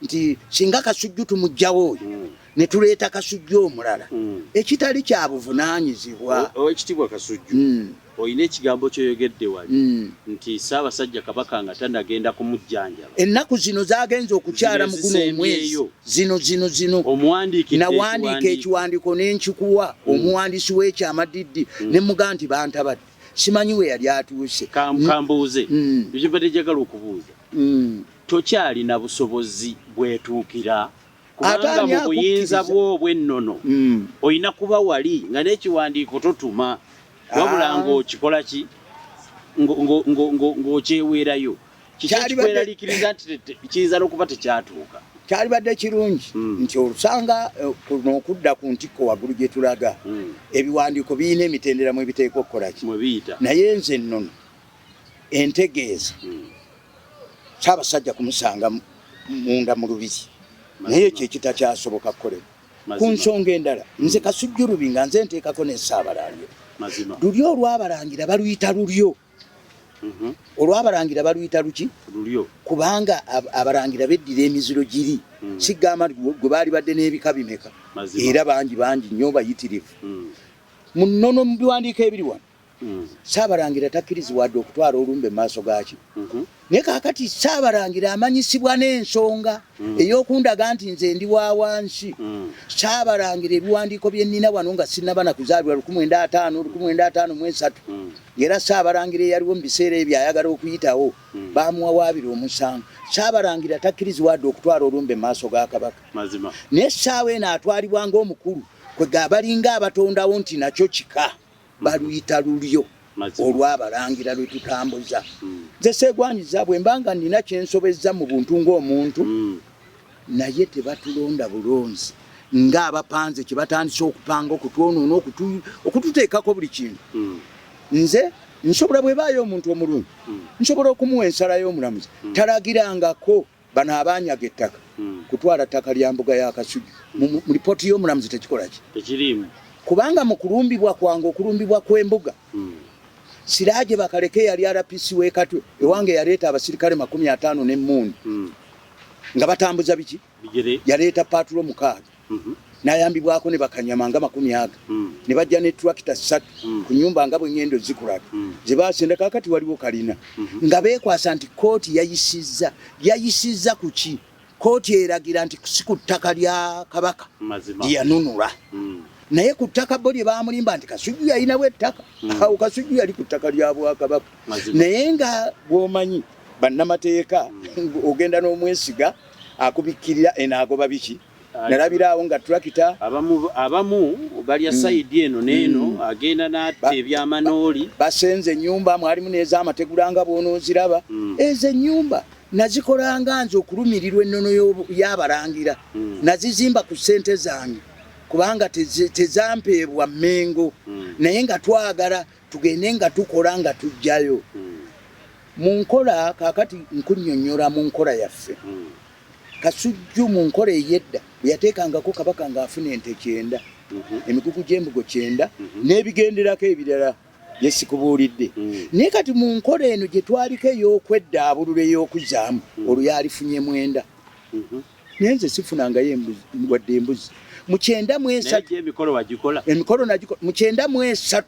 nti singa Kasujju tumugjawo oyo ne tuleeta Kasujju omulala, ekitali kya buvunaanyizibwa. Owekitiibwa Kasujju, olina ekigambo kyoyogedde wali nti Ssaabasajja Kabaka nga tanagenda kumujjanjaba, Ennaku zino zagenza okukyala mu guno omwezi. Ezisembyeyo. Zino zino zino. Omuwandiikidde Nawandiika ekiwandiiko. Ekiwandiiko nenkikuwa omuwandiisi w'ekyama diddi, ne mugaa nti bantabadde, simanyi we yali atuuse. Kambuuze, ekyo mbadde njagala okubuuza. Tokyalina busobozi bwetuukira, Ate kubanga ani mu buyinza akukkiriza? bwo obw'ennono olina kuba wali nga n'ekiwandiiko totuma, wabula ng'okikola ki, ng'okyeweerayo. Kiki ekikweraliikiriza nti kiyinza n'okuba tekyatuuka? Kyalibadde kirungi nti olusanga kuno okudda ku ntikko waggulu gye tulaga, ebiwandiiko birina emitendera mu ebiteekwa okukola ki, Mwe biyita. Naye nze ennono entegeeza Ssaabasajja kumusanga munda mu lubiri, naye ekyo ekitakyasoboka kukolebwa ku nsonga endala. Nze Kasujju Lubi nga nze nteekako ne Ssaabalangira. Lulyo olwabalangira baluyita lulyo. Olwabalangira baluyita luki? Lulyo. Kubanga abalangira beddira emiziro giri. Sigamba nti gwe baali badde n'ebika bimeka, era bangi bangi nnyo, bayitirivu. Mu nnono, mu biwandiiko ebiri wano, Saabalangira takkirizibwa wadde okutwala olumbe mu maaso gaaki. Naye kaakati Saabalangira amanyisibwa n'ensonga ey'okundaga nti nze ndi wa wansi. Saabalangira, ebiwandiiko bye nnina wano nga sinnaba na kuzaalibwa, 1950, 1953, ng'era Saabalangira eyaliwo mu biseera ebyo ayagala okuyitawo, bamuwawaabira omusango. Saabalangira takkirizibwa wadde okutwala olumbe mu maaso ga Kabaka. Naye essaawa eno atwalibwa ng'omukulu, kwega balinga abatondawo nti nakyo kika, baluyita lulyo olwabalangira lwe tutambuza. Nze seegwanyiza bwe mba nga nnina kyensobezza mu buntu ng'omuntu, naye tebatulonda bulonzi ng'abapanze kye batandise okupanga okutwonoona, okututeekako buli kintu. Nze Nsobola bwebaayo omuntu omulungi, nsobola okumuwa ensala y'omulamuzi. Talagirangako bano abanyaga ettaka kutwala ttaka lya mbuga ya Kasujju. Mu lipooti y'omulamuzi tekikola ki? Tekiriimu. Kubanga mu kulumbibwa kwange, okulumbibwa kw'embuga, Siraje Bakaleke yali RPC w'e Katwe ewange yaleeta abasirikale 50 n'emmundu nga batambuza biki? Bigere. Yaleeta patrol 6 n'ayambibwako ne bakanyama nga 20 aga ne bajja ne tractor 3 ku nyumba nga bwe ngendo zikulaga ze basenda. Kaakati waliwo kalina nga beekwasa nti kkooti yayisizza. Yayisizza ku ki? Kkooti eragira nti si ku ttaka lya Kabaka lye yanunula, naye ku ttaka bo lye bamulimba nti Kasujju yalinawo ettaka. Awo Kasujju yali ku ttaka lya bwakabaka, naye nga bw'omanyi bannamateeka, ogenda n'omwesiga akubikkirira eno agoba biki. Nalabiraawo nga tractor Abamu balya side eno n'eno, agenda n'atta ebyamanooli. Basenze ennyumba, mwalimu n'ez'amategula nga bw'onooziraba. Ezo ennyumba nazikolanga nze okulumirirwa ennono y'abalangira. Nazizimba ku ssente zange kubanga tezampeebwa Mmengo, naye nga twagala tugende nga tukola nga tujjayo mu nkola. Kaakati nkunnyonnyola mu nkola yaffe. Kasujju mu nkola ey'edda bwe yateekangako Kabaka ng'afuna ente 90, emigugu gy'embugo 90 n'ebigenderako ebirala byesikubuulidde. Naye kati mu nkola eno gye twaliko ey'okweddaabulula, ey'okuzaamu, olwo yalifunye 90. Naye nze sifunangayo embuzi wadde embuzi mu 93. Naye emikolo wagikola? Emikolo nagikola mu 93.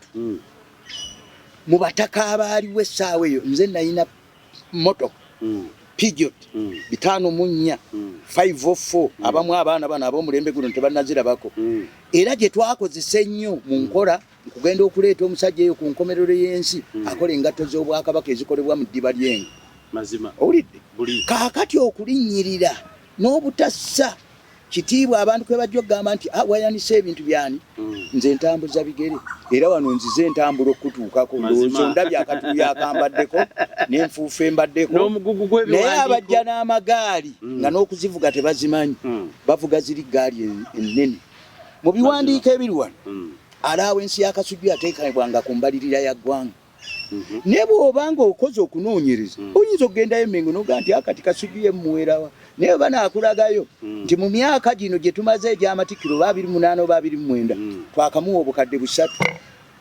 Mu bataka abaaliwo essaawa eyo, nze nalina motoka Peugeot 54 504. Abamu abaana bano ab'omulembe guno tebannazirabako. Era gye twakozesa ennyo mu nkola nkugenda okuleeta omusajja eyo ku nkomerero y'ensi akola engatto z'obwakabaka ezikolebwa mu ddiba ly'engo. Owulidde? Buli. Kaakati okulinnyirira n'obutassa kitiibwa abantu kwe bajja okugamba nti, "Ah, wayanise ebintu byani?" Nze ntambuza bigere, era wano nzize entambula okutuukako. Ndowooza ondabye akatuuyo akambaddeko n'enfuufu embaddeko. N'omugugu Naye gw'ebiwandiiko. Abajja n'amagaali nga n'okuzivuga tebazimanyi, bavuga ziri gaali ennene. Mu biwandiiko ebiri wano, allowance ya Kasujju yateekebwanga ku mbalirira ya ggwanga. Naye bw'oba nga okoze okunoonyereza, oyinza okugendayo Emmengo n'ogaa nti akati Kasujju ye mmuwerawa, naye oba naakulagayo nti mu myaka gino gye tumaze egy'amatikkiro, oba 28 oba 29, twakamuwa obukadde 300,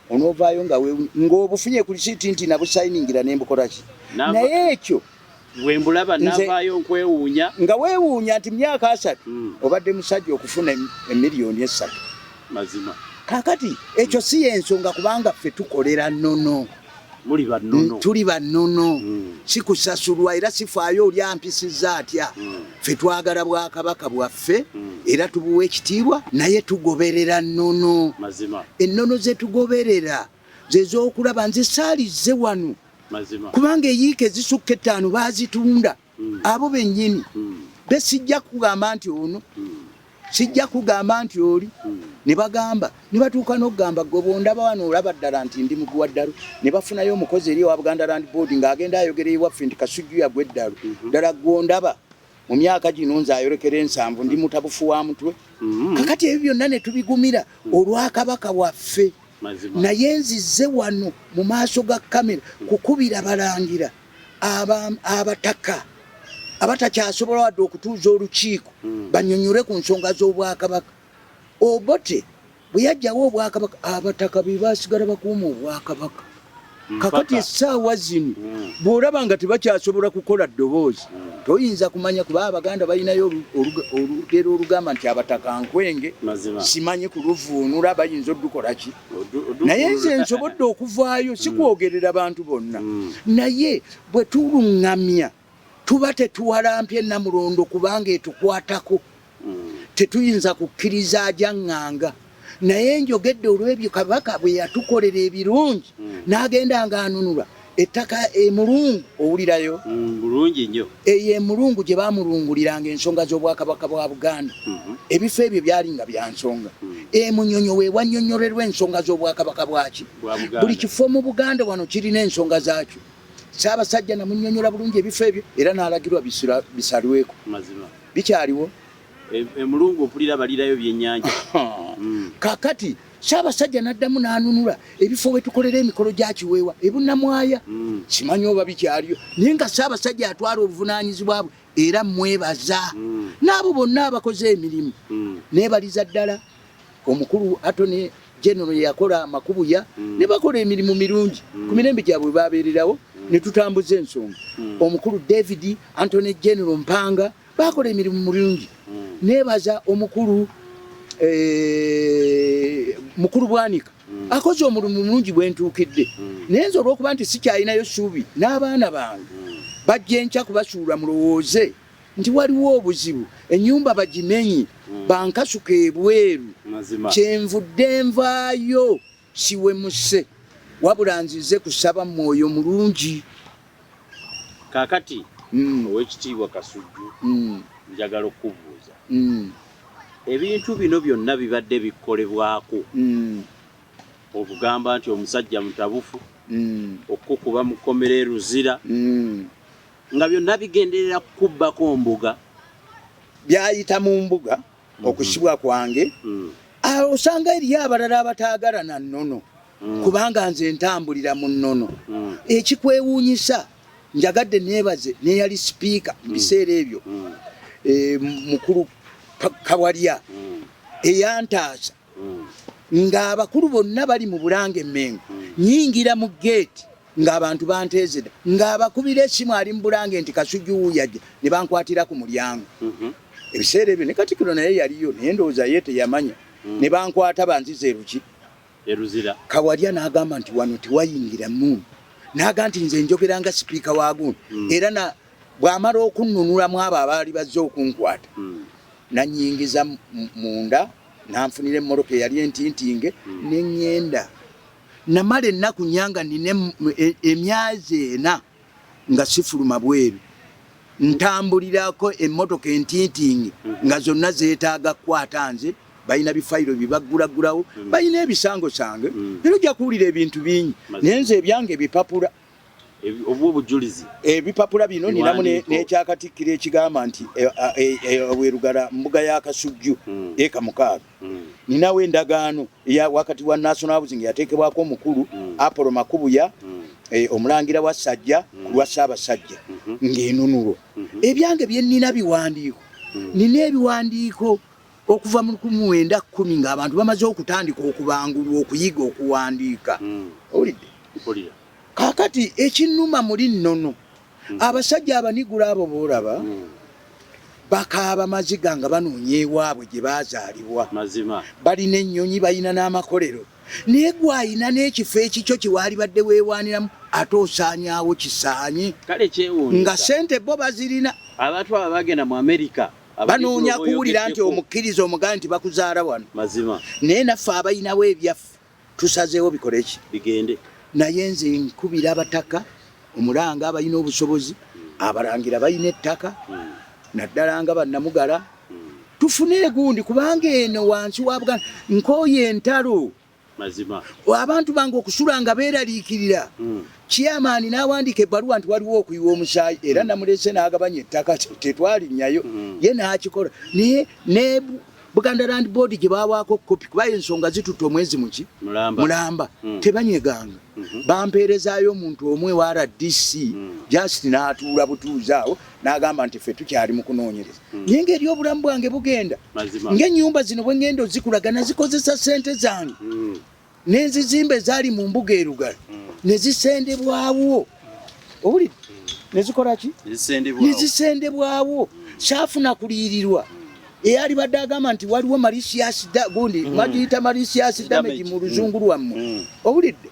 onoovaayo nga ng'obufunye ku lisiiti nti nabusayiningira ne mbukola ki. Naye ekyo Bwembulaba navaayo nkwewuunya. Nga weewuunya nti myaka 30 obadde musajja okufuna emiliyoni 3. Kakati ekyo si yensonga, kubanga ffe tukolera nnono. Muli bannono. Tuli bannono, si kusasulwa, era sifaayo oli ampisizza atya. Ffe twagala bwakabaka bwaffe era tubuwa ekitiibwa, naye tugoberera nnono. Ennono ze tugoberera ze z'okulaba nze saalizze wano kubanga eyiika ezisukka 5 baazitunda abo bennyini. Be sijja kugamba nti ono, sijja kugamba nti oli. Ne bagamba ne batuuka n'okugamba, "Gwe bwondaba wano olaba ddala nti ndi muguwa ddalu?" Ne bafunayo omukozi eri owa Buganda Land Board ng'agenda ayogera ewaffe nti Kasujju yagwa eddalu. Ddala gwondaba mu myaka gino nze ayolekera 70 ndi mutabufu wa mutwe. Kakati ebyo byonna ne tubigumira olwakabaka waffe. Naye nzize wano mu maaso ga kamera kukubira balangira abataka abatakyasobola wadde okutuuza olukiiko banyonyole ku nsonga z'obwakabaka. Obote bwe yajjawo obwakabaka, abataka be basigala bakuuma obwakabaka. Kakati essaawa zino bw'olaba nga tebakyasobola kukola ddoboozi, toyinza kumanya, kuba Abaganda balinayo olugero olugamba nti abataka nkwenge. Simanyi kuluvuunula, bayinza odukola ki, naye nze nsobodde okuvaayo si kwogerera bantu bonna. Naye bwe tuluŋŋamya tuba tetuwalampye Namulondo kubanga etukwatako. Tetuyinza kukkiriza ajaŋŋanga, naye njogedde olw'ebyo Kabaka bwe yatukolera ebirungi n'agenda ng'anunula ettaka emulungu. Owulirayo? Bulungi nnyo. Eyo emulungu gye bamulunguliranga ensonga z'obwakabaka bwa Buganda. Ebifo ebyo byali nga bya nsonga. Emunyonyo we wannyonnyolerwa ensonga z'obwakabaka bwaki. Bwa Buganda. Buli kifo mu Buganda wano kirina ensonga zaakyo. Ssaabasajja namunnyonnyola bulungi ebifo ebyo era n'alagirwa bisalweko. Bikyaliwo. Emulungu mpulira balirayo byennyanja. Kakati. Ssaabasajja n'addamu n'anunula ebifo we tukolera emikolo gya Kiweewa e Bunnamwaya. Simanyi oba bikyaliyo, naye nga Ssaabasajja atwala obuvunaanyizibwa bwe era mmwebaza. N'abo bonna abakoze emirimu. Neebaliza ddala omukulu Attorney General eyakola Makubuya ne bakola emirimu mirungi ku mirembe gyabwe babeererawo ne tutambuza ensonga. Omukulu David Attorney General Mpanga bakola emirimu mirungi. Nebaza omukulu mukulu Bwanika akoze omulimu mulungi bwentuukidde, naye nze olw'okuba nti sikyalinayo ssuubi n'abaana bange bajja enkya kubasuula, mulowooze nti waliwo obuzibu, ennyumba bagimenye bankasuka ebweru. Kyenvudde nvaayo siwemuse, wabula nzize kusaba mwoyo mulungi. Kaakati Owekitiibwa Kasujju, njagala okukubuuza, ebintu bino byonna bibadde bikolebwako okugamba nti omusajja mutabufu, okukukuba mu kkomera e Luzira, nga byonna bigenderera kukubbako mbuga? Byayita mu mbuga okusibwa kwange. Osanga eriyo abalala abataagalana nnono, kubanga nze ntambulira mu nnono. Ekikwewuunyisa, njagadde neebaze n'eyali sipiika mu biseera ebyo, mukulu Kawalya, eyantaasa ng'abakulu bonna bali mu Bulange Mmengo. Nyingira mu geeti ng'abantu banteezeda, ng'abakubira essimu ali mu Bulange nti Kasujju wuuyajja, ne bankwatira ku mulyango. Ebiseera ebyo ne Katikkiro naye yaliyo, naye ndowooza ye teyamanya. Ne bankwata banziza eruki Eruzira. Kawalya n'agamba nti wano tewayingira mu, n'aga nti nze njogera nga sipiika wa gundi. Era na bw'amala okunnunulamu abo abaali bazze okunkwata, nannyingiza munda, nanfunira emmoloka eyali entintinge ne ŋŋenda. Namala ennaku nnya nga nina emyezi 4 nga sifuluma bweru, ntambulirako emmotoka entintingi nga zonna zeetaaga kukwata nze. Balina bifayiro byebaggulaggulawo, balina ebisangosange, era ojja kuwulira ebintu bingi, naye nze ebyange ebipapula obujulizi ebipapula bino ninamu n'ekyakatikkiro ekigamba nti Werugala mbuga ya Kasujju eka 6. Ninawo endagaano eya wakati wa National Housing yateekebwako omukulu Apollo Makubuya, omulangira wa Sajja ku lwa Ssaabasajja, ng'enunulwa. Ebyange bye nnina biwandiiko, nina ebiwandiiko okuva mu 1910 ng'abantu bamaze okutandika okubangulwa okuyiga okuwandiika. Owulidde? Kaakati ekinnuma muli nnono, abasajja abanigula abo boolaba bakaaba maziga nga banoonya ewaabwe gye baazaalibwa. Balina ennyonyi, balina n'amakolero, naye gwe alina n'ekifo ekikyo kye waalibadde weewaaniramu ate osaanyaawo kisaanye. Nga ssente bo bazirina. Abantu abo bagenda mu Amerika banoonya kuwulira nti omukkiriza omugambe nti bakuzaala wano. Naye naffe abalinawo ebyaffe tusazeewo bikole ki? Bigende. Naye nze nkubira abataka omulanga abalina obusobozi, abalangira balina ettaka, naddala nga bannamugala, tufune egundi, kubanga eno wansi wa Buganda nkooye entalo. Abantu bange okusula nga beeraliikirira. Chairman n'awandiika ebbaluwa nti waliwo okuyiwa omusaayi, era namulese n'agabanya ettaka, tetwalinnyayo, ye n'akikola. Naye ne Buganda Land Board gye bawaako kopi, kuba ensonga zitutte omwezi muki mulamba, tebanyeganga. Bampeerezaayo omuntu omu ewa RDC, just n'atuula butuuzi awo n'agamba nti ffe tukyali mu kunoonyereza. Naye ng'eri obulamu bwange bugenda, ng'ennyumba zino bwe ngenda ozikulagana zikozesa ssente zange, n'enzizimba ezaali mu mbuga erugala ne zisendebwawo. Owulidde? Ne zikola ki? Ne zisendebwawo. Saafuna kuliyirirwa. Eyalibadde agamba nti waliwo malicious gundi, bagiyita malicious damage mu luzungu lwammwe. Owulidde?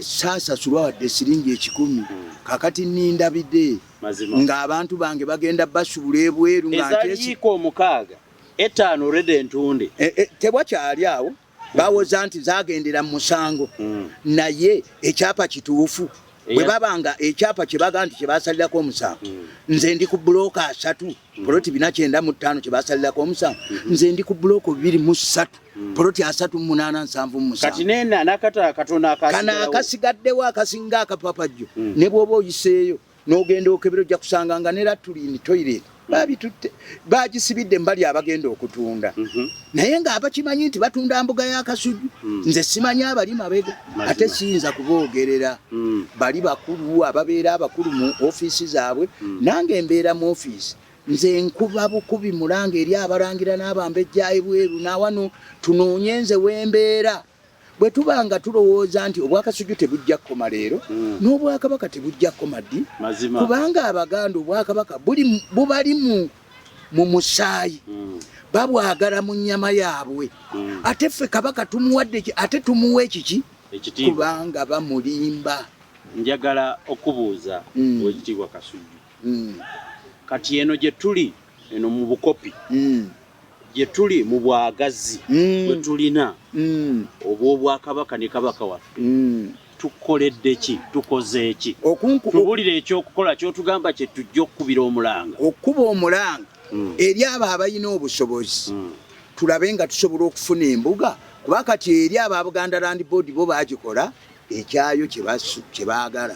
Saasasulwa wadde siringi 100. Kakati nindabidde ng'abantu bange bagenda basuula ebweru nga ezaaliiko 6 5 rede entunde. Tewakyali awo. Bawoza nti zagendera mu musango, naye ekyapa kituufu. Bwe babanga ekyapa kye baga nti kye basalirako omusango, nze ndi ku bulooka 3, poloti 495 kye basalirako omusango, nze ndi ku bulooka 23, poloti 38 77. Kati nena nakata katono akasigaddewo. Kano akasigaddewo akasinga akapapajjo, ne bw'oba oyiseeyo n'ogenda okebera ojja kusanga nga ne latulini toilet. Babitutte, bagisibidde mbali abagenda okutunda. Naye ng'abakimanyi nti batunda mbuga ya Kasujju. Nze simanyi abali mabega, ate siyinza kuboogerera. Bali bakulu ababeera abakulu mu ofiisi zaabwe. Nange mbeera mu ofiisi. Nze nkuba bukubi mulanga eri abalangira n'abambejja ebweru nawano tunoonye nze wembeera. Bwe tuba nga tulowooza nti obwakasujju tebujja kukoma leero, n'obwakabaka tebujja kukoma ddi, kubanga Abaganda obwakabaka bubali mu musaayi, babwagala mu nnyama yaabwe. Ate ffe Kabaka tumuwadde ki? Ate tumuwa ekiki? Kubanga bamulimba. Njagala okubuuza, Owekitiibwa Kasujju, kati eno gye tuli eno mu bukopi, gye tuli mu bwagazi bwe tulina obw'obwakabaka ne Kabaka waffe, tukoledde ki? Tukoze ki? Tubulire ekyokukola kyotugamba kye tujja okukubira omulanga. Okukuba omulanga eri abo abalina obusobozi, tulabe nga tusobola okufuna embuga, kuba kati eri aba Buganda Land Board bo bagikola ekyayo kye baagala.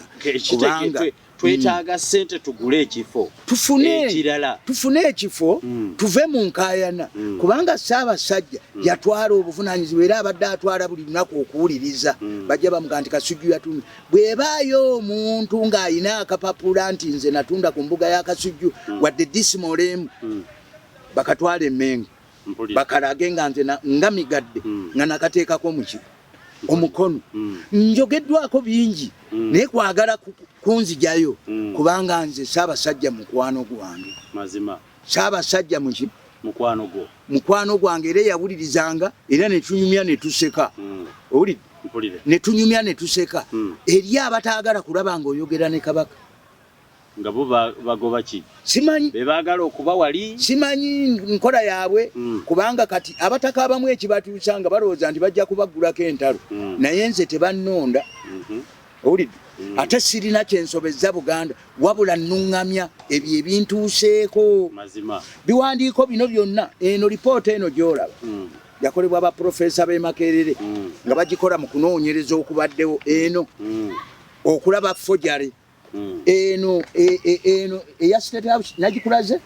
Kubanga twetaaga ssente tugule ekifo tufune ekirala. Tufune ekifo, tuve mu nkaayana, kubanga Ssaabasajja yatwala obuvunaanyizibwa era abadde atwala buli lunaku okuwuliriza. Bajja bamuga nti Kasujju yatunda. Bw'ebaayo omuntu ng'alina akapapula nti nze natunda ku mbuga ya Kasujju wadde decimal emu, bakatwala emmengo, bakalage nga nze nga migadde nga nakateekako muki omukono. Njogeddwako bingi, naye kwagala kunzijayo, kubanga nze Ssaabasajja mukwano gwange. Mazima. Ssaabasajja muki? Mukwano gwo. Mukwano gwange, era eyawulirizanga era netunyumya netuseka. Owulidde? Netunyumya netuseka. Eri abataagala kulaba nga oyogera ne Kabaka, nga bo bagoba ki? Simanyi. Bebaagala okuba wali. Simanyi nkola yaabwe, kubanga kati abataka abamu ekibatuusa nga balowooza nti bajja kubaggulako entalo. Naye nze tebannonda. Owulidde? Ate sirina kyensobezza Buganda, wabula nnuŋŋamya ebyo ebintuuseeko. Biwandiiko bino byonna, eno lipoota eno gy'olaba yakolebwa baprofesa b'e Makerere nga bagikola mu kunoonyereza okubaddewo eno okulaba forgery. Eno eno eya State House nagikulaze,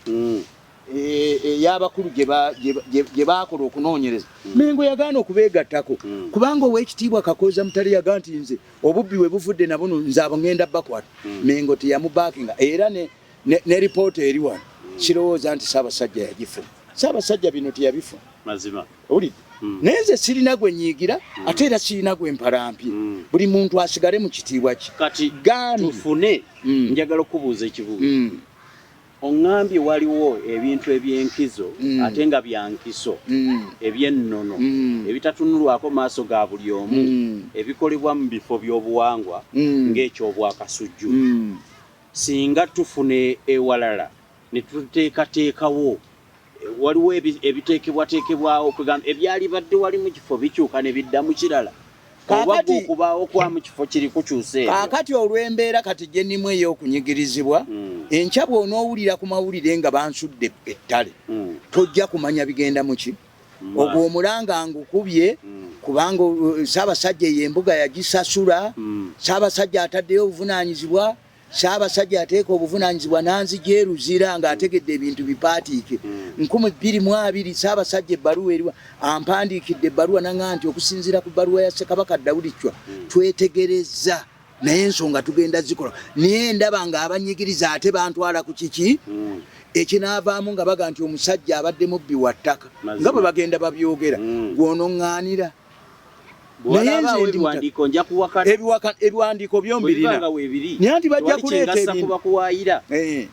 ey'abakulu gye baakola okunoonyereza. Mengo yagaana okubeegattako, kubanga Owekitiibwa Kakooza Mutale yagaa nti nze obubbi we buvudde nabuno, nze abo ngenda bakwata. Mengo teyamubaakinga, era ne ripoota eri wano sirowooza nti Ssaabasajja yagifuna. Ssaabasajja bino teyabifuna. Owulidde? Naye nze sirina gwe nyiigira, ate era sirina gwe mpalampye. Buli muntu asigale mu kitiibwa kye. Kati Gambye. tufune, njagala okubuuza ekibuuzo. Oŋŋambye waliwo ebintu ebyenkizo ate nga byankiso, ebyennono, ebitatunulwako maaso ga buli omu, ebikolebwa mu bifo by'obuwangwa ng'ekyobwakasujju. Singa tufuna ewalala ne tuteekateekawo, waliwo ebiteekebwateekebwawo, kwegamba ebyali badde wali mu kifo bikyuka ne bidda mu kirala, oba gwe okubaawo kwa mu kifo kiri kukyusa ebyo? Kaakati olw'embeera kati gye nnimu ey'okunyigirizibwa, enkya bw'onoowulira ku mawulire nga bansudde ettale, tojja kumanya bigenda muki. Ogwo omulanga ngukubye, kubanga Ssaabasajja eyo embuga yagisasula. Ssaabasajja ataddeyo obuvunaanyizibwa. Ssaabasajja yateeka obuvunaanyizibwa n'anzija eruzira ng'ategedde ebintu bipaatiike. 2020 Ssaabasajja ebbaluwa eriwa ampandiikidde ebbaluwa naŋa nti okusinziira ku bbaluwa ya Ssekabaka Daudi Chwa, twetegerezza, naye ensonga tugenda zikola. Naye ndaba ng'abanyigiriza ate bantwala ku kiki ekinaavaamu, nga baga nti omusajja abadde mubbi wa ttaka, nga bwe bagenda babyogera. Gw'onoŋŋaanira. Naye nze ndi ebiwandiiko nja kuwakana. Ebiwandiiko byo mbirina, naye nti bajja kuleeta ebintu bakuwaayira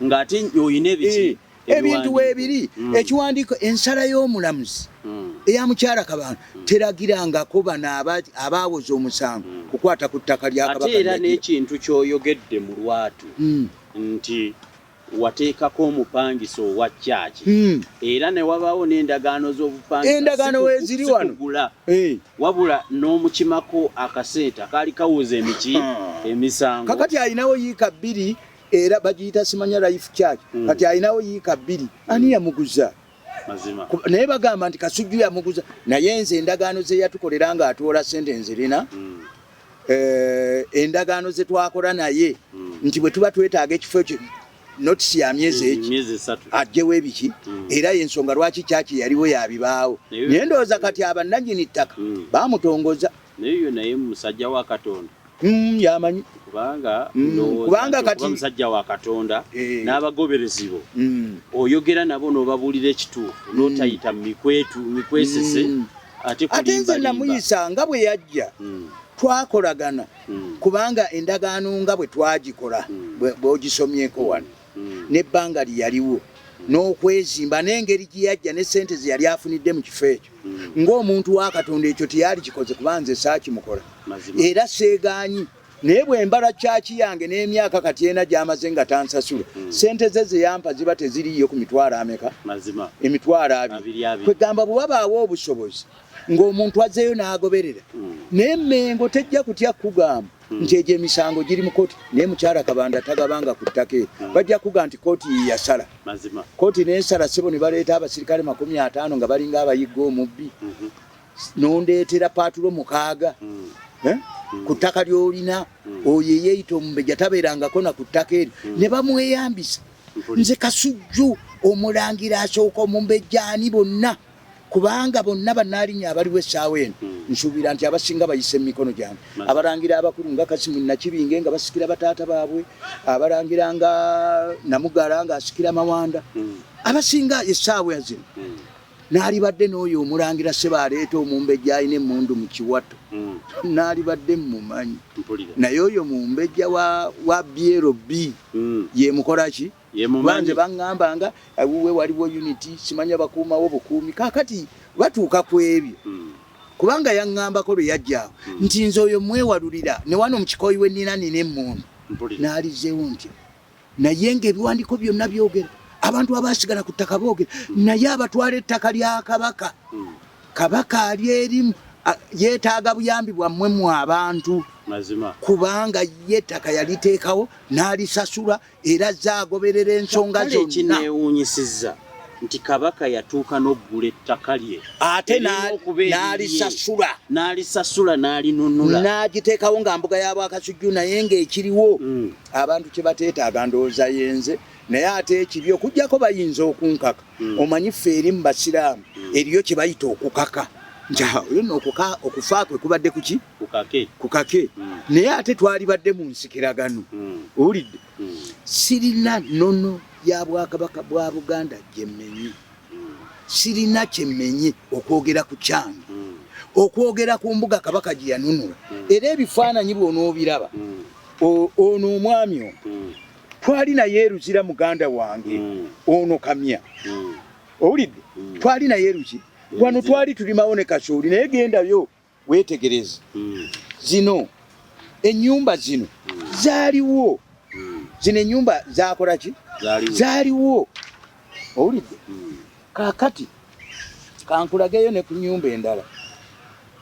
ng'ate oyina ebiki? Ebintu weebiri. Ekiwandiiko, ensala y'omulamuzi eya mukyala Kabanda teragirangako bano abaawoza omusango kukwata ku ttaka lya Ate Kabaka. era n'ekintu ky'oyogedde mu lwatu nti wateekako omupangisa owa kyaki, era ne wabaawo n'endagaano z'obupangisa. Endagaano weeziri wano. Sikugula, wabula n'omukimako akasente akaali kawuza emiki emisango. Kakati alinawo yiika 2, era bagiyita simanya Life Church. Kati alinawo yiika 2, ani yamuguza? Naye bagamba nti Kasujju yamuguza, naye nze endagaano ze yatukolera nga atwola sente nzirina. Endagaano ze twakola naye nti bwe tuba twetaaga ekifo ekyo. Notisi ya myezi eki ajjewo ebiki mm. Era yensonga lwaki kyaki yaliwo yabibaawo, naye ndowooza kati abannanyini ttaka mm. bamutongoza. Naye naye musajja wa Katonda. Yamanyi. Kubanga kubanga kati musajja wa Katonda eh. N'abagoberezi bo oyogera nabo n'obabuulira ekituufu n'otayita mikwetu mikwesese ate ate nze namuyisa nga bwe yajja twakolagana kubanga endagaano nga bwe twagikola bw'ogisomyeko wano n'ebbanga lye yaliwo n'okwezimba n'engeri gye yajja ne ssente ze yali afunidde mu kifo ekyo ng'omuntu wa Katonda, ekyo teyali kikoze kuba nze saakimukola era seegaanyi. Naye bwe mbala kyaki yange n'emyaka kati ena gy'amaze nga tansasula, ssente ze ze yampa ziba teziriiyo ku mitwalo ameka? 20,000. Kwegamba bwe wabaawo obusobozi ng'omuntu azzeeyo n'agoberera, naye Mmengo tejja kutya kugamba nti egyo emisango giri mu kooti. Naye mukyala Kabanda tagabanga ku ttaka eryo, bajja kugamba nti kooti ye yasala. Kooti n'esala, ssebo, ne baleeta abasirikale 50 nga balinga abayigga omubbi, nondeetera paatulo 6 eh? Ku ttaka ly'olina. Oyo eyeeyita omumbejja tabeerangako na ku ttaka eryo ne bamweyambisa. Nze Kasujju omulangira asooka, omumbejja ani, bonna, kubanga bonna bannaalinnya abaliwo essaawa eno nsuubira nti abasinga bayise mu mikono gyange. Abalangira abakulu nga Kasimu Nakibinge nga basikira bataata baabwe, abalangira nga Namugala ng'asikira Mawanda, abasinga essaawa zino naalibadde n'oyo omulangira seba aleeta omumbejja alina emmundu mu kiwato, naalibadde mmumanyi. Naye oyo mumbejja wa, wa BLB yemukola ki? Banze baŋŋamba nga awuwe waliwo unity, simanya bakuumawo bukuumi. Kaakati batuuka ku ebyo kubanga yaŋŋambako lwe yajjaawo nti nze oyo mwewalulira ne wano mu kikooyi we nnina nina emmundu naalizeewo ntya, naye ng'ebiwandiiko byonna byogera, abantu abaasigala ku ttaka boogera, naye abatwala ettaka lya Kabaka, Kabaka ali erimu yeetaaga buyambi bwammwe mu abantu, kubanga ye ettaka yaliteekawo n'alisasula era azze agoberera ensonga zonna. Ekinneewuunyisizza nti Kabaka yatuuka n'oggula ettaka lye ate n'alisasula n'alisasula n'alinunula n'agiteekawo nga mbuga ya Bwakasujju, naye ng'ekiriwo abantu kye bateetaaga ndowooza yenze, naye ate ekibi okuggyako bayinza okunkaka. Omanyi ffe eri mu Basiraamu eriyo kye bayita okukaka nti oyo nno okufa kwe kubadde kuki kukake, naye ate twalibadde mu nsikiragano. Owulidde, sirina nnono ya Bwakabaka bwa Buganda gye mmenye, sirina kye mmenye okwogera ku kyange, okwogera ku mbuga Kabaka gye yanunula. Era ebifaananyi bw'onoobiraba, ono omwami ono twali naye eruzira, muganda wange ono Kamya, owulidde, twali naye eruki wano, twali tulimawo ne kasooli, naye gendayo weetegereze zino ennyumba, zino zaaliwo, zino ennyumba zakola ki, zaaliwo, owulidde. Kaakati kankulageyo ne ku nnyumba endala.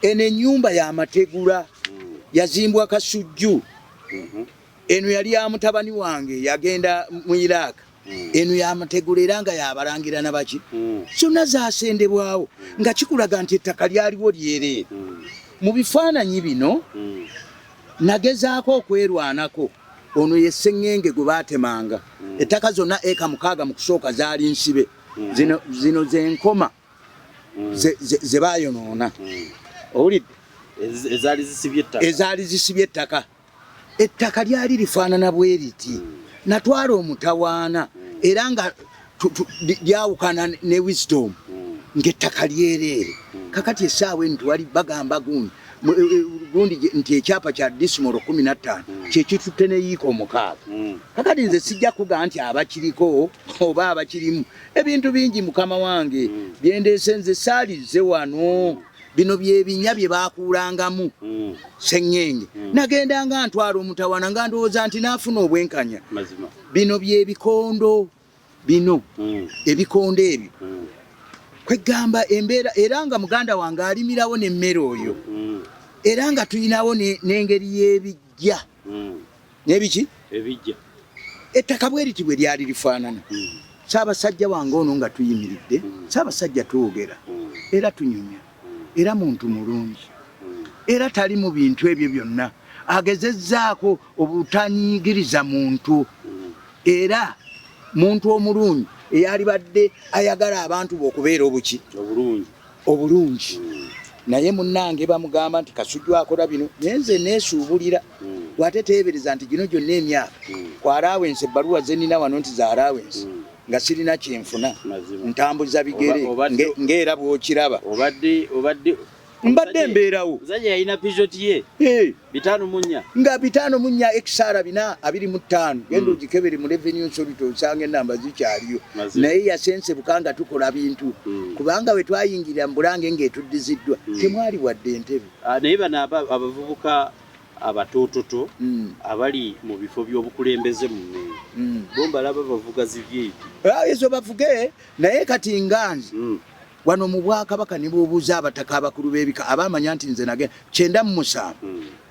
Eno ennyumba y'amategula, yazimbwa Kasujju. Eno yali ya mutabani wange yagenda mu Iraq. Eno yamategula era nga yabalangira nabaki, zonna zasendebwawo, nga kikulaga nti ettaka lyaliwo lyereere. Mu bifaananyi bino nagezaako okwerwanako. Ono ye Sseŋŋenge gwe baatemanga. Ettaka zonna eka 6 mu kusooka zaali nsibe. Zino, zino zenkoma ze bayonoona, owulidde, ezaali zisibye ettaka. Ettaka lyali lifaanana bwe riti. Natwala omutawaana era nga lyawukana ne wisdom ng'ettaka lyereere. Kakati essaawa eno tewali bagamba gundi gundi nti ekyapa kya disimolo 15 kyekitutte ne yiika 6. Kakati nze sijja kuga nti abakiriko oba abakirimu ebintu bingi, mukama wange, byendeese nze saalize wano. Bino byebinya bye bakuulangamu seŋŋenge. Nagendanga ntwala omutawana nga ndowooza nti naafuna obwenkanya. Bino byebikondo bino, ebikondo ebyo, kwegamba embeera, era nga muganda wange alimirawo n'emmere oyo, era nga tulinawo n'engeri y'ebijja n'ebiki ettaka bwe riti bwe lyali lifaanana. Ssaabasajja wange ono nga tuyimiridde, Ssaabasajja twogera era tunyumya, era muntu mulungi, era tali mu bintu ebyo byonna, agezezzaako obutanyigiriza muntu era Muntu omulungi eyalibadde ayagala abantu be okubeera obuki obulungi. Naye munnange bamugamba nti Kasujju akola bino, naye nze neesuubulira. Ate teebereza nti gino gyonna emyaka ku allowance, ebbaluwa ze nnina wano nti za allowance, nga sirina kyenfuna, ntambuza bigere ng'era bw'okiraba. Obadde Mbadde mbeerawo. Musajja yalina Peugeot ye 54. Nga 54 XR 425. Genda ogikebere mu Revenue Authority osanga enamba zikyaliyo. Naye yasensebuka nga tukola bintu, kubanga bwe twayingirira mu Bulange ng'etuddiziddwa, temwali wadde entebe. Ah, naye bano abavubuka abatoototo abali mu bifo by'obukulembeze mu Mmengo, bo mbalaba bavuga zi V8. Ah, ezo bavuge, naye kati nga nze wano mu Bwakabaka ne bw'obuuza abataka abakulu b'ebika abamanya nti nze nagenda 97,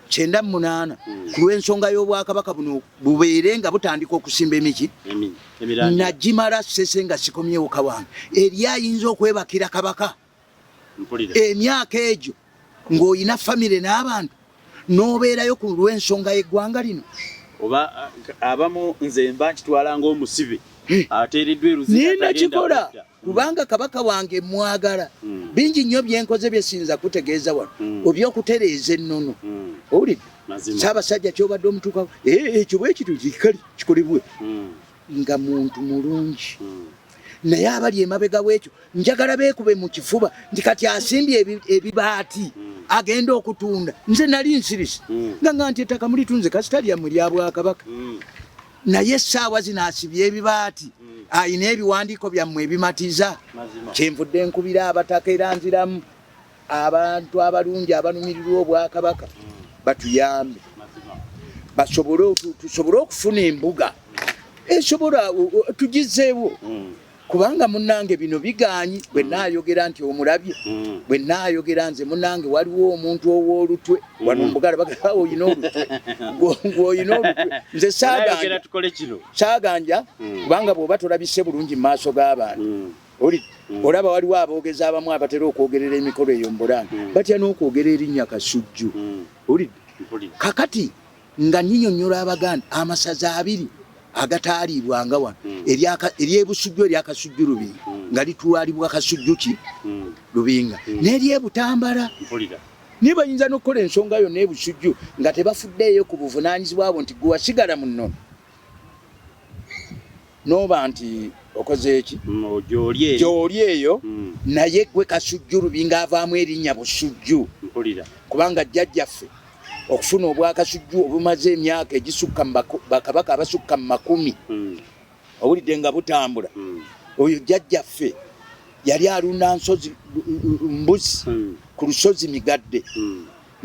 98 ku lw'ensonga y'Obwakabaka buno bubeere nga butandika okusimba emiki Emirandira. Nagimala Ssese nga sikomyewo kawange eri ayinza okwebakira Kabaka. Emyaka egyo ng'olina famire n'abantu n'obeerayo ku lw'ensonga y'eggwanga lino. Oba abamu nze mba nkitwala ng'omusibe ateereddwa eruziga. Naye atagenda nakikola kudda. Kubanga Kabaka wange mwagala. Bingi nnyo byenkoze bye siyinza kutegeeza wano, obyokutereeza ennono. Owulidde? Ssaabasajja kyobadde omutuukako, ekyo bwe kityo kikali kikolebwe nga muntu mulungi. Naye abali emabega w'ekyo njagala beekube mu kifuba nti kati asimbye ebibaati agenda okutunda. Nze nali nsirise nga nti ettaka mulitunze, kasita lyammwe lya Bwakabaka. Naye essaawa zino asibye ebibaati, ayina ebiwandiiko byammwe ebimatiza. Kyenvudde nkubira abataka era nziramu abantu abalungi abalumirirwa Obwakabaka batuyambe, tusobole okufuna embuga esobola tugizeewo, kubanga munnange bino biganyi. Bwe naayogera nti omulabye, bwe naayogera nze munnange waliwo omuntu ow'olutwe wano mbugala bagamba oyina olutwe, gwe oyina olutwe. Nze Nayogera saaganja tukole kino. Saaganja, kubanga bw'oba tolabise bulungi mu maaso g'abantu, oli olaba waliwo aboogezi abamu abatera okwogerera emikolo eyo mu Bulange, batya n'okwogera erinnya Kasujju. Owulidde? Mpulira. Kakati nga nyinyonnyola Abaganda, amasaza abiri agataaliibwanga wano, ery'Ebusujju, eryakasujju Lubinga, nga litwalibwa Kasujju ki Lubinga, n'ery'Ebutambala. Mpulira. Naye bayinza n'okukola ensonga yonna Ebusujju nga tebafuddeeyo ku buvunaanyizibwa bwo nti gwe wasigala mu nnono n'oba nti okoze eki Gy'oli eri. Gy'oli eyo. Naye gwe Kasujju Lubinga avaamu erinnya Busujju. Mpulira. Kubanga jjajjaffe okufuna Obwakasujju obumaze emyaka egisukka mu bakabaka abasukka mu 10, owulidde, nga butambula, oyo jjajjaffe yali alunda nsozi mbuzi ku lusozi Migadde,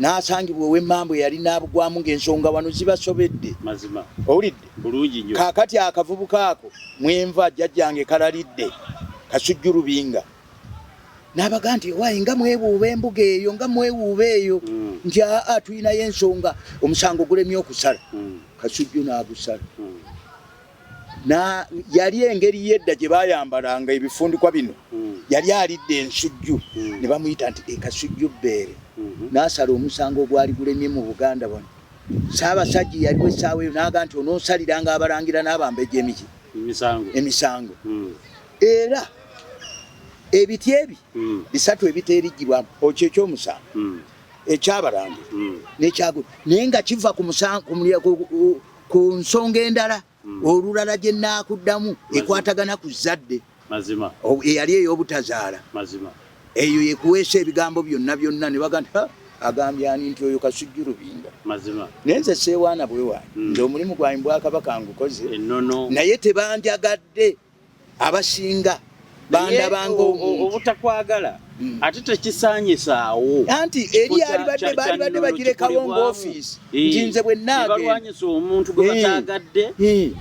n'asangibwa ow'emmambo yali n'abugwamu ng'ensonga wano zibasobedde. Owulidde? Bulungi nnyo. Kaakati akavubuka ako mwenva jjajjange kalalidde Kasujju Lubinga n'abaga nti waayi nga mwewuuba embuga eyo, nga mwewuuba eyo, nti aa tulinayo ensonga, omusango gulemye okusala. Kasujju n'agusala. Na yali engeri yedda gye bayambalanga ebifundikwa bino. Yali alidde ensujju, ne bamuyita nti ekasujju bbeere. N'asala omusango ogwali gulemye mu Buganda wano. Saabasajja yaliwo essaawa eyo n'aga nti onoosaliranga abalangira n'abambejja emiki Emisango. Emisango. Era ebiti ebi bisatu ebiteerigibwamu, okyo ekyomusango, ekyabalangira nekyagu, naye nga kiva ku musango ku nsonga endala olulala gye naakuddamu ekwatagana ku zzadde. Eyali ey'obutazaala. Eyo yekuweesa ebigambo byonna byonna ne baga nti, "Ha, agambye ani nti oyo Kasujju Lubinga." Naye nze seewaana bwewaani. Nze omulimu gwange Bwakabaka ngukoze. Ennono. Naye tebanjagadde, abasinga bandabanga Naye omuntu. Obutakwagala ate tekisaanyisaawo. Anti eri yalibadde balibadde bagirekawo ng'ofiisi nti nze bwe naagenda Balwanyisa omuntu gwe bataagadde,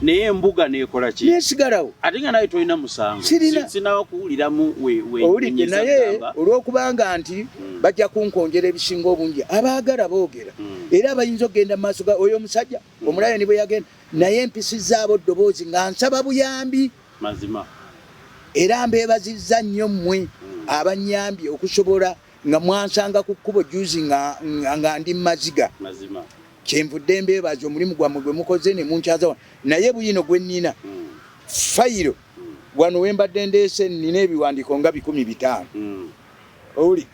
naye embuga neekola ki? Nesigalawo. Ate nga naye tolina musango. Sirina. Sinawa kuwuliramu Owulidde? wenyeza Naye kugamba. olw'okubanga nti bajja kunkonjera, ebisinga obungi abaagala boogera, era abayinza okugenda mu maaso ga oyo omusajja omulayoni bwe yagenda, naye mpisizaabo ddoboozi nga nsaba buyambi. Era mbeebazizza nnyo mmwe abanyambye okusobola nga mwansanga ku kkubo juzi nga ndi mu maziga. Kyenvudde mbeebaza omulimu gwammwe gwe mukoze ne munkyaza wano. Naye bwino gwe nnina. Fayiro wano wembadde ndeese nina ebiwandiiko nga 500. Owuli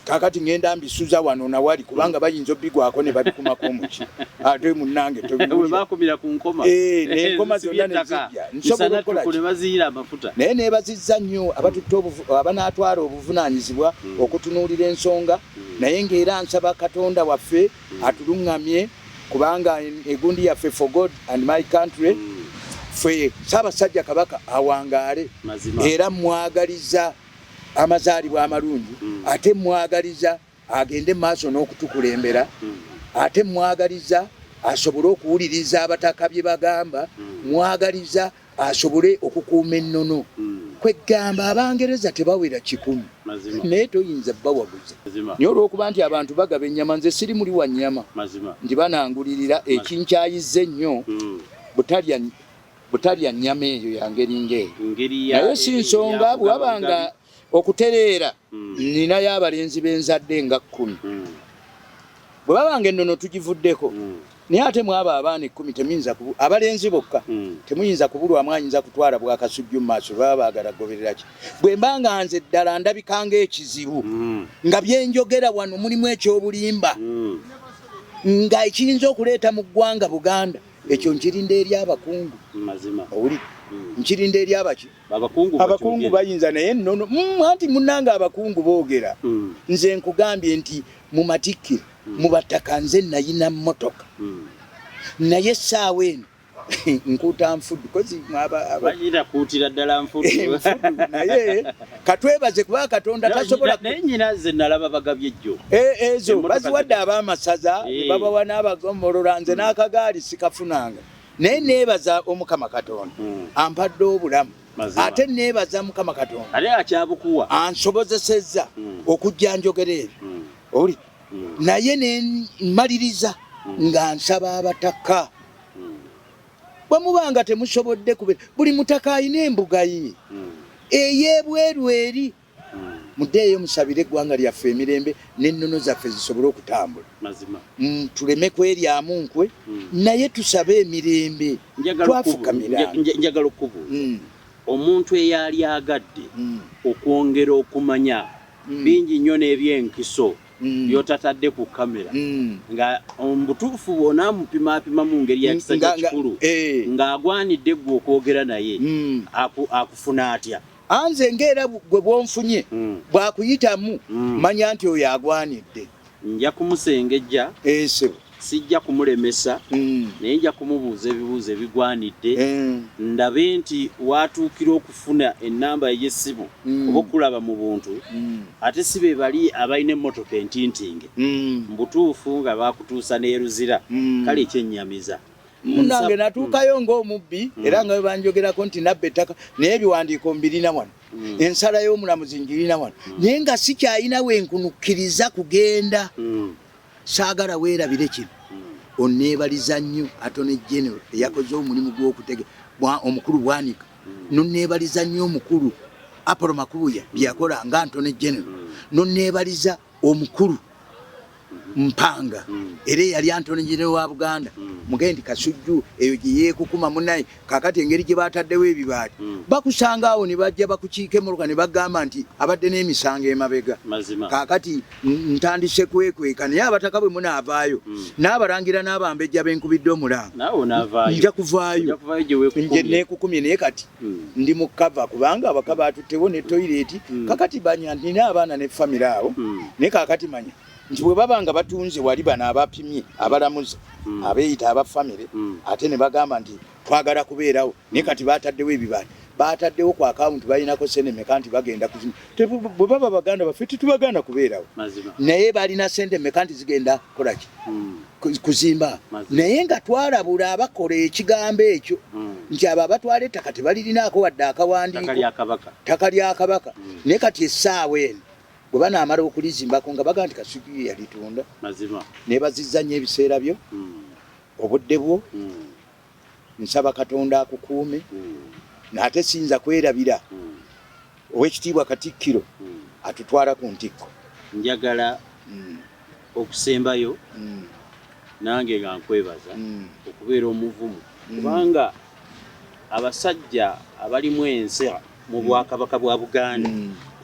kakati ngenda mbisuza wano nawali kubanga bayinza obigwako ne babikumako omuki ate munnange tobibakumira ku nkoma eh, n'enkoma zonna ne zijja nsobola okukola ne baziyiira amafuta. Naye neebazizza nnyo abatutte abanaatwala obuvunaanyizibwa okutunuulira ensonga, naye ng'era nsaba Katonda waffe atuluŋŋamye kubanga egundi yaffe for God and my country. Ffe Ssaabasajja Kabaka awangaale era mwagaliza amazaalibwa amalungi, ate mwagaliza agende maaso n'okutukulembera, ate mwagaliza asobole okuwuliriza abataka bye bagamba, mwagaliza asobole okukuuma ennono. Kwegamba Abangereza tebawera 100, naye toyinza bawaguza. Naye olw'okuba nti abantu bagaba ennyama, nze siri muli wa nnyama nti banangulirira ekinkyayizza ennyo butalya nnyama eyo ya ngeri ng'eyo. Naye si nsonga bwewaba nga okutereera ninayo abalenzi benzadde nga 10. Bwe baba nga ennono tugivuddeko, naye ate mwabo abaana 10 temuyinza abalenzi bokka temuyinza kubulwamu ayinza kutwala bwakasujju mu maaso baba baagala kugoberera ki. Bwe mba nga nze ddala ndabika ng'ekizibu nga byenjogera wano mulimu ekyobulimba nga ekiyinza okuleeta mu ggwanga Buganda, ekyo nkirinda eri abakungu. Owulidde? Nkirinda eri abaki? Abakungu bayinza naye nnono anti munnange abakungu boogera. Nze nkugambye nti mu matikkiro mu bataka nze nayina mmotoka, naye essaawa eno nkuuta nfudu kozi bayina kuutira ddala nfudu naye katwebaze kuba Katonda tasobola. Naye nyina nze nalaba bagabye jjo ezo baziwadde ab'amasaza ne babawa n'abagombolola, nze n'akagaali sikafunanga. Naye neebaza Omukama Katonda ampadde obulamu, ate neebaza Mukama Katonda ate akyabukuwa ansobozesezza okujja njogera ebyo. Owulidde? Naye ne mmaliriza nga nsaba abataka, bwe muba nga temusobodde kubeera, buli mutaka alina embuga ye ey'ebweru eri, muddeeyo musabire eggwanga lyaffe emirembe n'ennono zaffe zisobole okutambula. Tuleme kweryamu nkwe, naye tusabe emirembe. Twafukamira. Njagala okubuuza omuntu eyali agadde okwongera okumanya bingi nnyo n'ebyenkiso byotatadde ku kamera, nga omubutuufu bw'onaamupimapima mu ngeri ya kisajja kikulu ng'agwanidde ggwe okwogera naye, akufuna atya? Anze ng'era gwe bwonfunye bwakuyitamu, manya nti oyo agwanidde. Nja kumusengejja, sijja kumulemesa, naye nja kumubuuza ebibuuzo ebigwanidde, ndabe nti watuukira okufuna ennamba ey'essimu oba okulaba mu buntu, ate si be bali abalina emmotoka entintinge mu butuufu nga bakutuusa n'eruzira. Kale ekyennyamiza. Munange natuukayo ng'omubbi, era nga bwe banjogerako nti nabba ettaka, naye ebiwandiiko mbirina wano, ensala y'omulamuzi ngirina wano, naye nga sikyayina wenkunukkiriza kugenda. Saagala weerabire kino, onneebaliza nnyo Attorney General eyakoze omulimu gw'okutege omukulu Bwanika, nonneebaliza nnyo omukulu Apollo Makubuya bye yakola nga Attorney General, nonneebaliza omukulu Mpanga era eyali Attorney General wa Buganda. Mugendi Kasujju eyo gye yeekukuma munaye. Kakati engeri gye bataddewo ebibaati, bakusanga awo ne bajja bakukiika emmotoka ne bagamba nti abadde n'emisango emabega. Kakati ntandise kwekweka, naye abataka bwe munaavaayo n'abalangira n'abambejja benkubidde omulanga, nja kuvaayo nje neekukumye. Naye kati ndi mu cover kubanga abaka batuttewo ne toilet. Kakati banya nina abaana ne family awo, naye kakati manya nti bwe baba nga batunze wali bano abapimye abalamuzi abeeyita aba family, ate ne bagamba nti twagala kubeerawo, naye kati bataddewo ebibaati, bataddewo ku akawunti balinako sente meka nti bagenda kuzimba. Bwe baba baganda baffe tetubaganda kubeerawo, naye balina sente meka nti zigenda kukolaki kuzimba? Naye nga twalabula abakola ekigambo ekyo nti abo abatwala ettaka tebalirinaako wadde akawandiiko ttaka lya Kabaka. Naye kati essaawa eno bwe banaamala okulizimbako nga bagaa nti Kasujju ye yalitunda. Nebazizza nnyo ebiseera byo, obudde bwo. Nsaba Katonda akukuume, ate siyinza kwerabira Owekitiibwa Katikkiro atutwala ku ntikko. Njagala okusembayo nange nga nkwebaza okubeera omuvumu, kubanga Abasajja abalimu ensa mu Bwakabaka bwa Buganda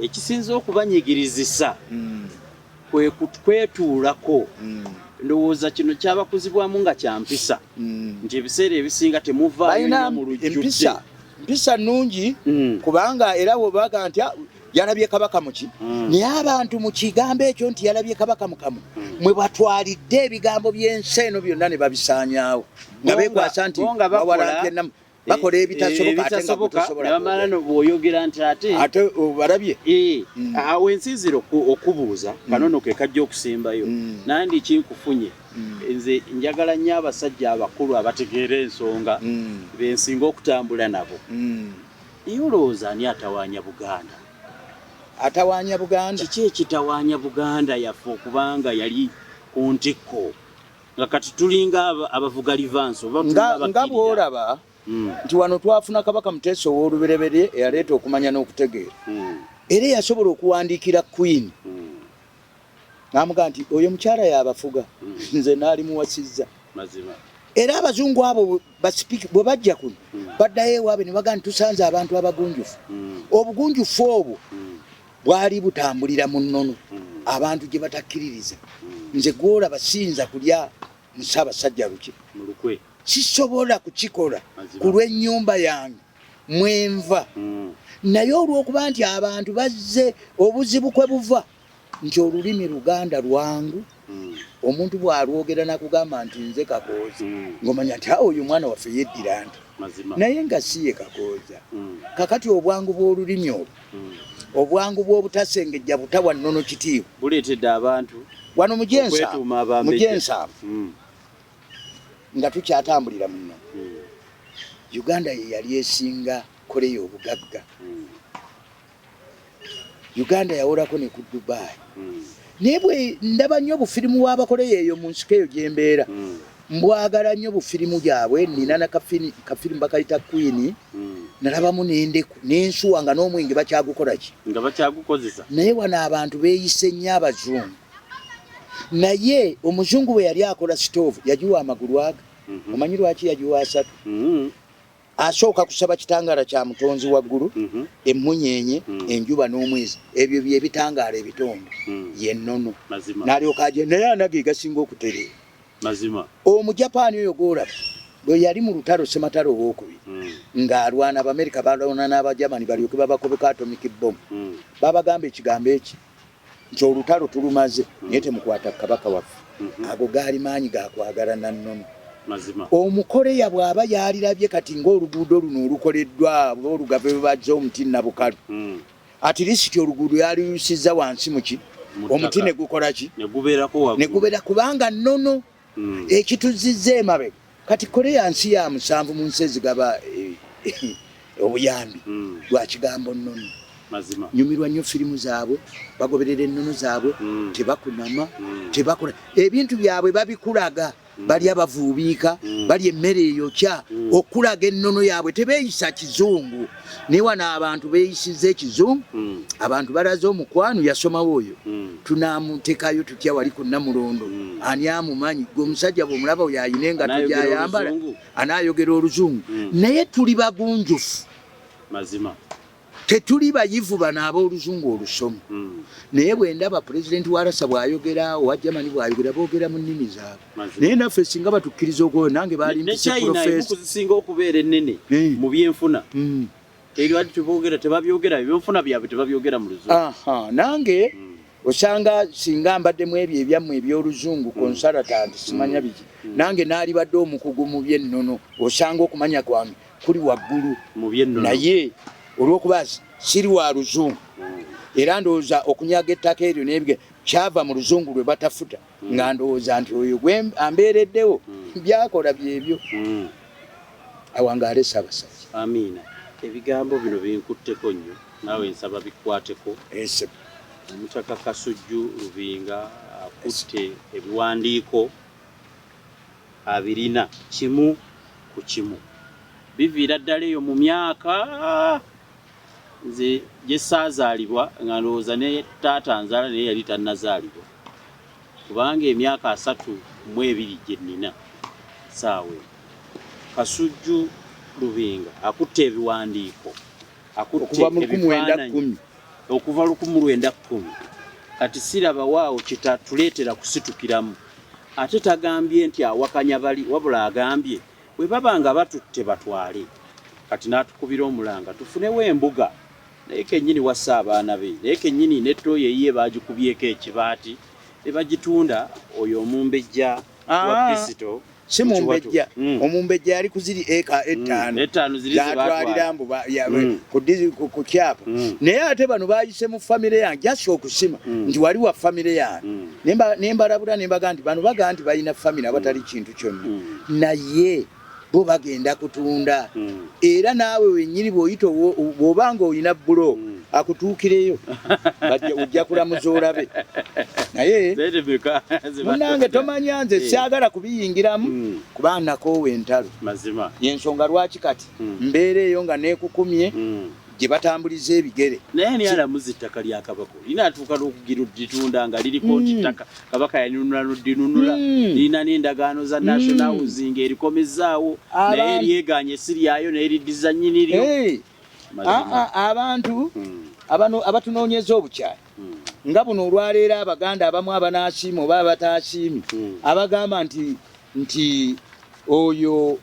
ekisinze okubanyigirizisa kwe kwetuulako. Ndowooza kino kyabakuzibwamu nga kya mpisa nti ebiseera ebisinga temuvaayo Balina nnyo mu lujjudde. Empisa, mpisa nnungi, kubanga era bwebaga nti, "Ah, yalabye Kabaka muki," naye abantu mu kigambo ekyo nti yalabye Kabaka mukamu, mwe batwalidde ebigambo by'ensi eno byonna ne babisaanyaawo nga beekwasa nti Bo nga bakola bawalampye namu, bakola ebitasoboka ate nga ebitasoboka, tosobola ne bamala kwogera. No bw'oyogera nti ate Ate obalabye. Awo ensinzira okubuuza kanono ke kajja okusembayo. Nandi kinkufunye, nze njagala nnyo abasajja abakulu abategeera ensonga, bensinga okutambula nabo. Naye olowooza ani atawaanya Buganda? Atawaanya Buganda? Kiki ekitawaanya Buganda yaffe okubanga yali ku ntikko, nga kati tulinga abavuga livansi oba tulinga Nga abakkirira? bw'olaba nti wano twafuna Kabaka Muteesa ow'olubereberye eyaleeta okumanya n'okutegeera, era eyasobola okuwandiikira Queen n'amugaa nti oyo mukyala yabafuga, nze naali muwasizza. Era abazungu abo basipiki bwe bajja kuno, baddayo ewaabwe ne bagaa nti tusanze abantu abagunjufu. Obugunjufu obwo bwali butambulira mu nnono abantu gye batakkiririza. Nze gwolaba siyinza kulya mu Ssaabasajja luki. Mu lukwe. Sisobola kukikola Mazima. ku lw'ennyumba yange mwenva. Naye olw'okuba nti abantu bazze, obuzibu kwe buva nti olulimi Luganda lwangu, omuntu bw'alwogera nakugamba nti nze Kakooza, ng'omanya nti awo oyo omwana waffe yeddira nti, naye nga si ye Kakooza. Kakati obwangu bw'olulimi olwo, obwangu bw'obutasengejja butawa nnono kitiibwa, buleetedde abantu wano mu okwetuuma abambejja. Gyensanvu nga tukyatambulira mu nnono, Uganda ye yali esinga Koreya obugagga. Uganda yawolako ne ku Dubai. Naye bwe ndaba nnyo obufirimu bw'Abakoreya eyo mu nsiko eyo gyembeera, mbwagala nnyo bufirimu gyabwe. Nina na kafirimu bakayita Queen, nalabamu n'endeku n'ensuwa nga n'omwenge bakyagukola ki, nga bakyagukozesa. Naye wano abantu beeyise nnyo abazungu. Naye omuzungu bwe yali akola sitoovu yagiwa amagulu aga. Omanyi lwaki yagiwa asatu? Asooka kusaba kitangaala kya mutonzi waggulu, emmunyeenye, enjuba n'omwezi, ebyo bye bitangaala ebitondo, yennono. N'alyoka aje naye anage gasinga okutereera. Omujapaani oyo gwolaba bwe yali mu lutalo sematalo owokubiri, ng'alwana Abamerika, balwana n'Abajamani balyoke babakobeko atomic bomb, babagamba ekigambo eki nti olutalo tulumaze, naye temukwata kabaka waffe. Ago gaali maanyi gakwagala na nnono. Omukoreya bw'aba yalirabye kati ng'oluguudo luno olukoleddwa oba olugave bwe bazza omuti Nabukalu, at least oluguudo yaluyusizza wansi muki, Mu omuti ttaka. ne gukola ki? Ne gubeerako Ne waggulu. gubeera, kubanga nnono. Ekituzizza emabega kati, Koreya nsi ya musanvu mu nsi ezigaba obuyambi lwa kigambo nnono. Nyumirwa nnyo firimu zaabwe, bagoberera ennono zaabwe, tebakunama, tebakola ebintu byabwe, babikulaga. Balya bavuubiika, balya emmere eyokya, okulaga ennono yaabwe. Tebeeyisa kizungu. Naye wano abantu beeyisiza ekizungu. Abantu balaze omukwano yasomawo oyo, tunamutekayo tutya wali ku Namulondo? Ani amumanyi? Gwe omusajja bw'omulaba oyo ayina engato Anaayogera gyayambala, oluzungu? anaayogera oluzungu? Naye tuli bagunjufu. Tetuli bayivu bano ab'oluzungu olusomo. Naye bwe ndaba pulezidenti wa Rasa bw'ayogera, owa Germany bw'ayogera, boogera mu nnimi zaabwe. Naye naffe singa batukkiriza okwoyo, nange Ne balimpise China emu professor. kuzisinga okubeera ennene mu byenfuna, erwaki teboogera, tebabyogera ebyenfuna byabwe, tebabyogera mu luzungu? Aha, nange osanga singa mbaddemu ebyo ebyammwe eby'oluzungu, consultant, simanya biki, nange naalibadde omukugu mu byennono. Osanga okumanya kwange kuli waggulu mu byennono. Naye olw'okuba siri wa luzungu, era ndowooza okunyaga ettaka eryo n'ebige kyava mu luzungu lwe batafuta, nga ndowooza nti oyo gwe ambeereddewo byakola byebyo. Awangaale Ssaabasajja. Amiina. Ebigambo bino binkutteko nnyo, naawe nsaba bikwateko. Ese. Omutaka Kasujju Lubinga akutte ebiwandiiko abirina kimu ku kimu, biviira ddala eyo mu myaka nze gye saazaalibwa, nga ndowooza ne taata nzaala naye yali tannazaalibwa, kubanga emyaka 32 gye nnina saawa eno, Kasujju Lubinga akutte ebiwandiiko, akutte Okuva mu ebifaananyi 1910. Okuva 1910. Kati siraba waawo kitatuleetera kusitukiramu. Ate tagambye nti awakanya bali wabula agambye bwe baba nga batutte batwale. Kati n'atukubira omulanga tufunewo embuga naye kennyini wasse abaana be naye kennyini ne ttooyi eyiye baagikubyeko ekibaati ne bagitunda oyo omumbejja wa Ah. Pisito Si mu Kiwatu. mumbejja. Omumbejja yali ku ziri eka 5 Ettaano ziri ze zatwalira baatwala. mbu ku kyapa. Naye ate bano bayise mu famire yange jasi okusima nti wali wa famire yange. Nembalabula nembaga nti bano baga nti balina famire abatali kintu kyonna. Naye bo bagenda kutunda. Era naawe wennyini bw'oyita bw'oba nga olina bulo akutuukireyo. Ojja kulamuza olabe. Naye Zete meka, ze munnange batunda. Tomanya nze saagala kubiyingiramu kuba nakoowa entalo. Mazima. Yensonga lwaki kati mbeera eyo nga neekukumye gye batambuliza ebigere. Naye ni alamuza ettaka lya Kabaka linaatuuka n'okugira odditunda nga liriko nti ttaka Kabaka yalinunula n'oddinunula, lirina n'endagaano za National Housing erikomezzaawo, naye eryegaanye si lyayo naye liddiza nnyini lyo. Hey, Mazima. abantu abano abatunoonyeza obukyayi nga buno olwaleero Abaganda abamu abanaasiima oba abataasiimye abagamba nti oyo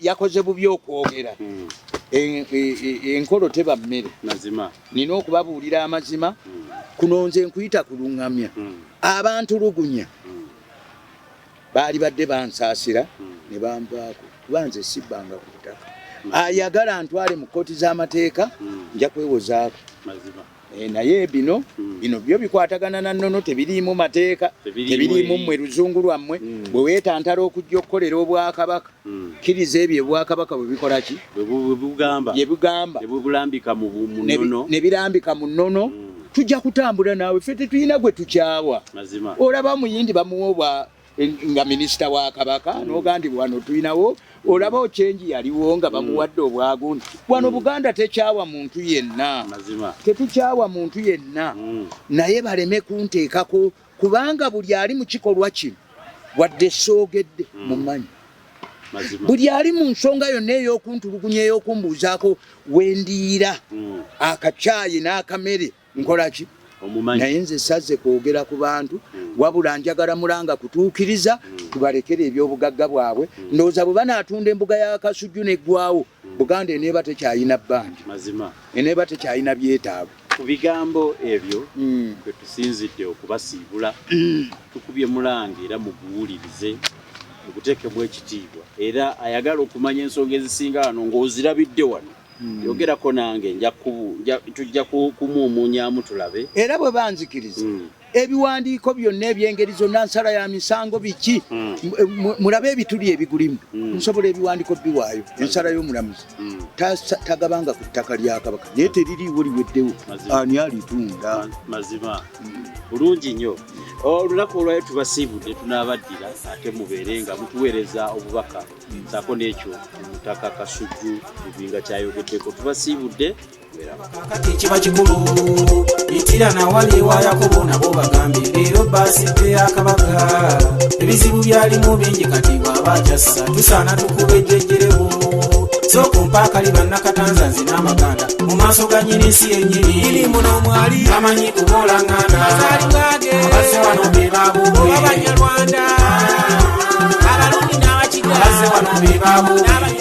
yakoze bubi okwogera. Enkolo teba mmere. Mazima. Nina okubabuulira amazima. Kuno nze nkuyita kuluŋŋamya. Abantu lugunya baali badde bansaasira ne banvaako kuba nze sibbanga ku butaka. Ayagala ntwale mu kkooti z'amateeka nja kwewozaako. Mazima. Naye bino bino byo bikwatagana na nnono, tebiriimu mateeka, Tebiriimu tebiriimu eri. Mmwe luzungu lwammwe. Bwe weetantala okujja okukolera obwakabaka, kkiriza ebyo obwakabaka bwe bikola ki? Bwe bugamba. Bye bugamba. Ne bubulambika mu nnono. Ne birambika mu nnono. Tujja kutambula naawe, ffe tetulina gwe tukyawa. Mazima. Olaba Omuyindi bamuwa obwa nga minisita wa Kabaka n'oga nti wano tulinawo, olaba Ochengi yaliwo nga bamuwadde obwagundi. Wano Buganda tekyawa muntu yenna. Mazima. Tetukyawa muntu yenna. Naye baleme kunteekako kubanga buli ali mu kikolwa kino wadde soogedde mumanyi. Mazima. Buli ali mu nsonga yonna ey'okuntulugunya ey'okumbuuzaako wendiira akacaayi n'akamere nkola ki? Omumanyi. Naye nze sazze kwogera ku bantu wabula njagala mulanga kutuukiriza tubalekere ebyobugagga bwabwe. Ndowooza bwe banaatunda embuga ya Kasujju n'eggwawo, Buganda eneeba tekyayina bbanja. Mazima. Eneeba tekyayina byetaago. Ku bigambo ebyo kwe tusinzidde okubasiibula. Tukubye mulanga era muguwulirize, muguteekemu ekitiibwa, era ayagala okumanya ensonga ezisinga wano ng'ozirabidde wano yogerako nange, tujja kumuumuunyamu tulabe. Era bwe banzikiriza ebiwandiiko byonna ebyengeri zonna, nsala ya misango, biki, mulabe ebituli ebigulimu. Nsobola ebiwandiiko biwaayo ensala y'omulamuzi. Tagabanga ku ttaka lya Kabaka naye teririiwo, liweddewo. Mazima. Ani alitunda? Mazima. Bulungi nnyo. Olunaku olwayo tubasiibudde, tunaabaddira ate mubeere nga mutuweereza obubaka saako n'ekyo omutaka Kasujju Lubinga kyayogeddeko. Tubasiibudde. Kakati kiba kikulu itira nawali ewa Yakobo nabo bagambye leero baasite ya Kabaka ebizibu byalimu bingi kati bw'aba akyassa tusaana tukuba ejjejjerewo sookumpa akali bannakatanza nze n'amaganda mu maaso ga nnyini nsi yennyini iri muno mwali amanyi kuboola ŋŋanda abazze wano be baabubwe Abanyarwanda, Abarundi n'Abakiga abazze wano be baabubwe.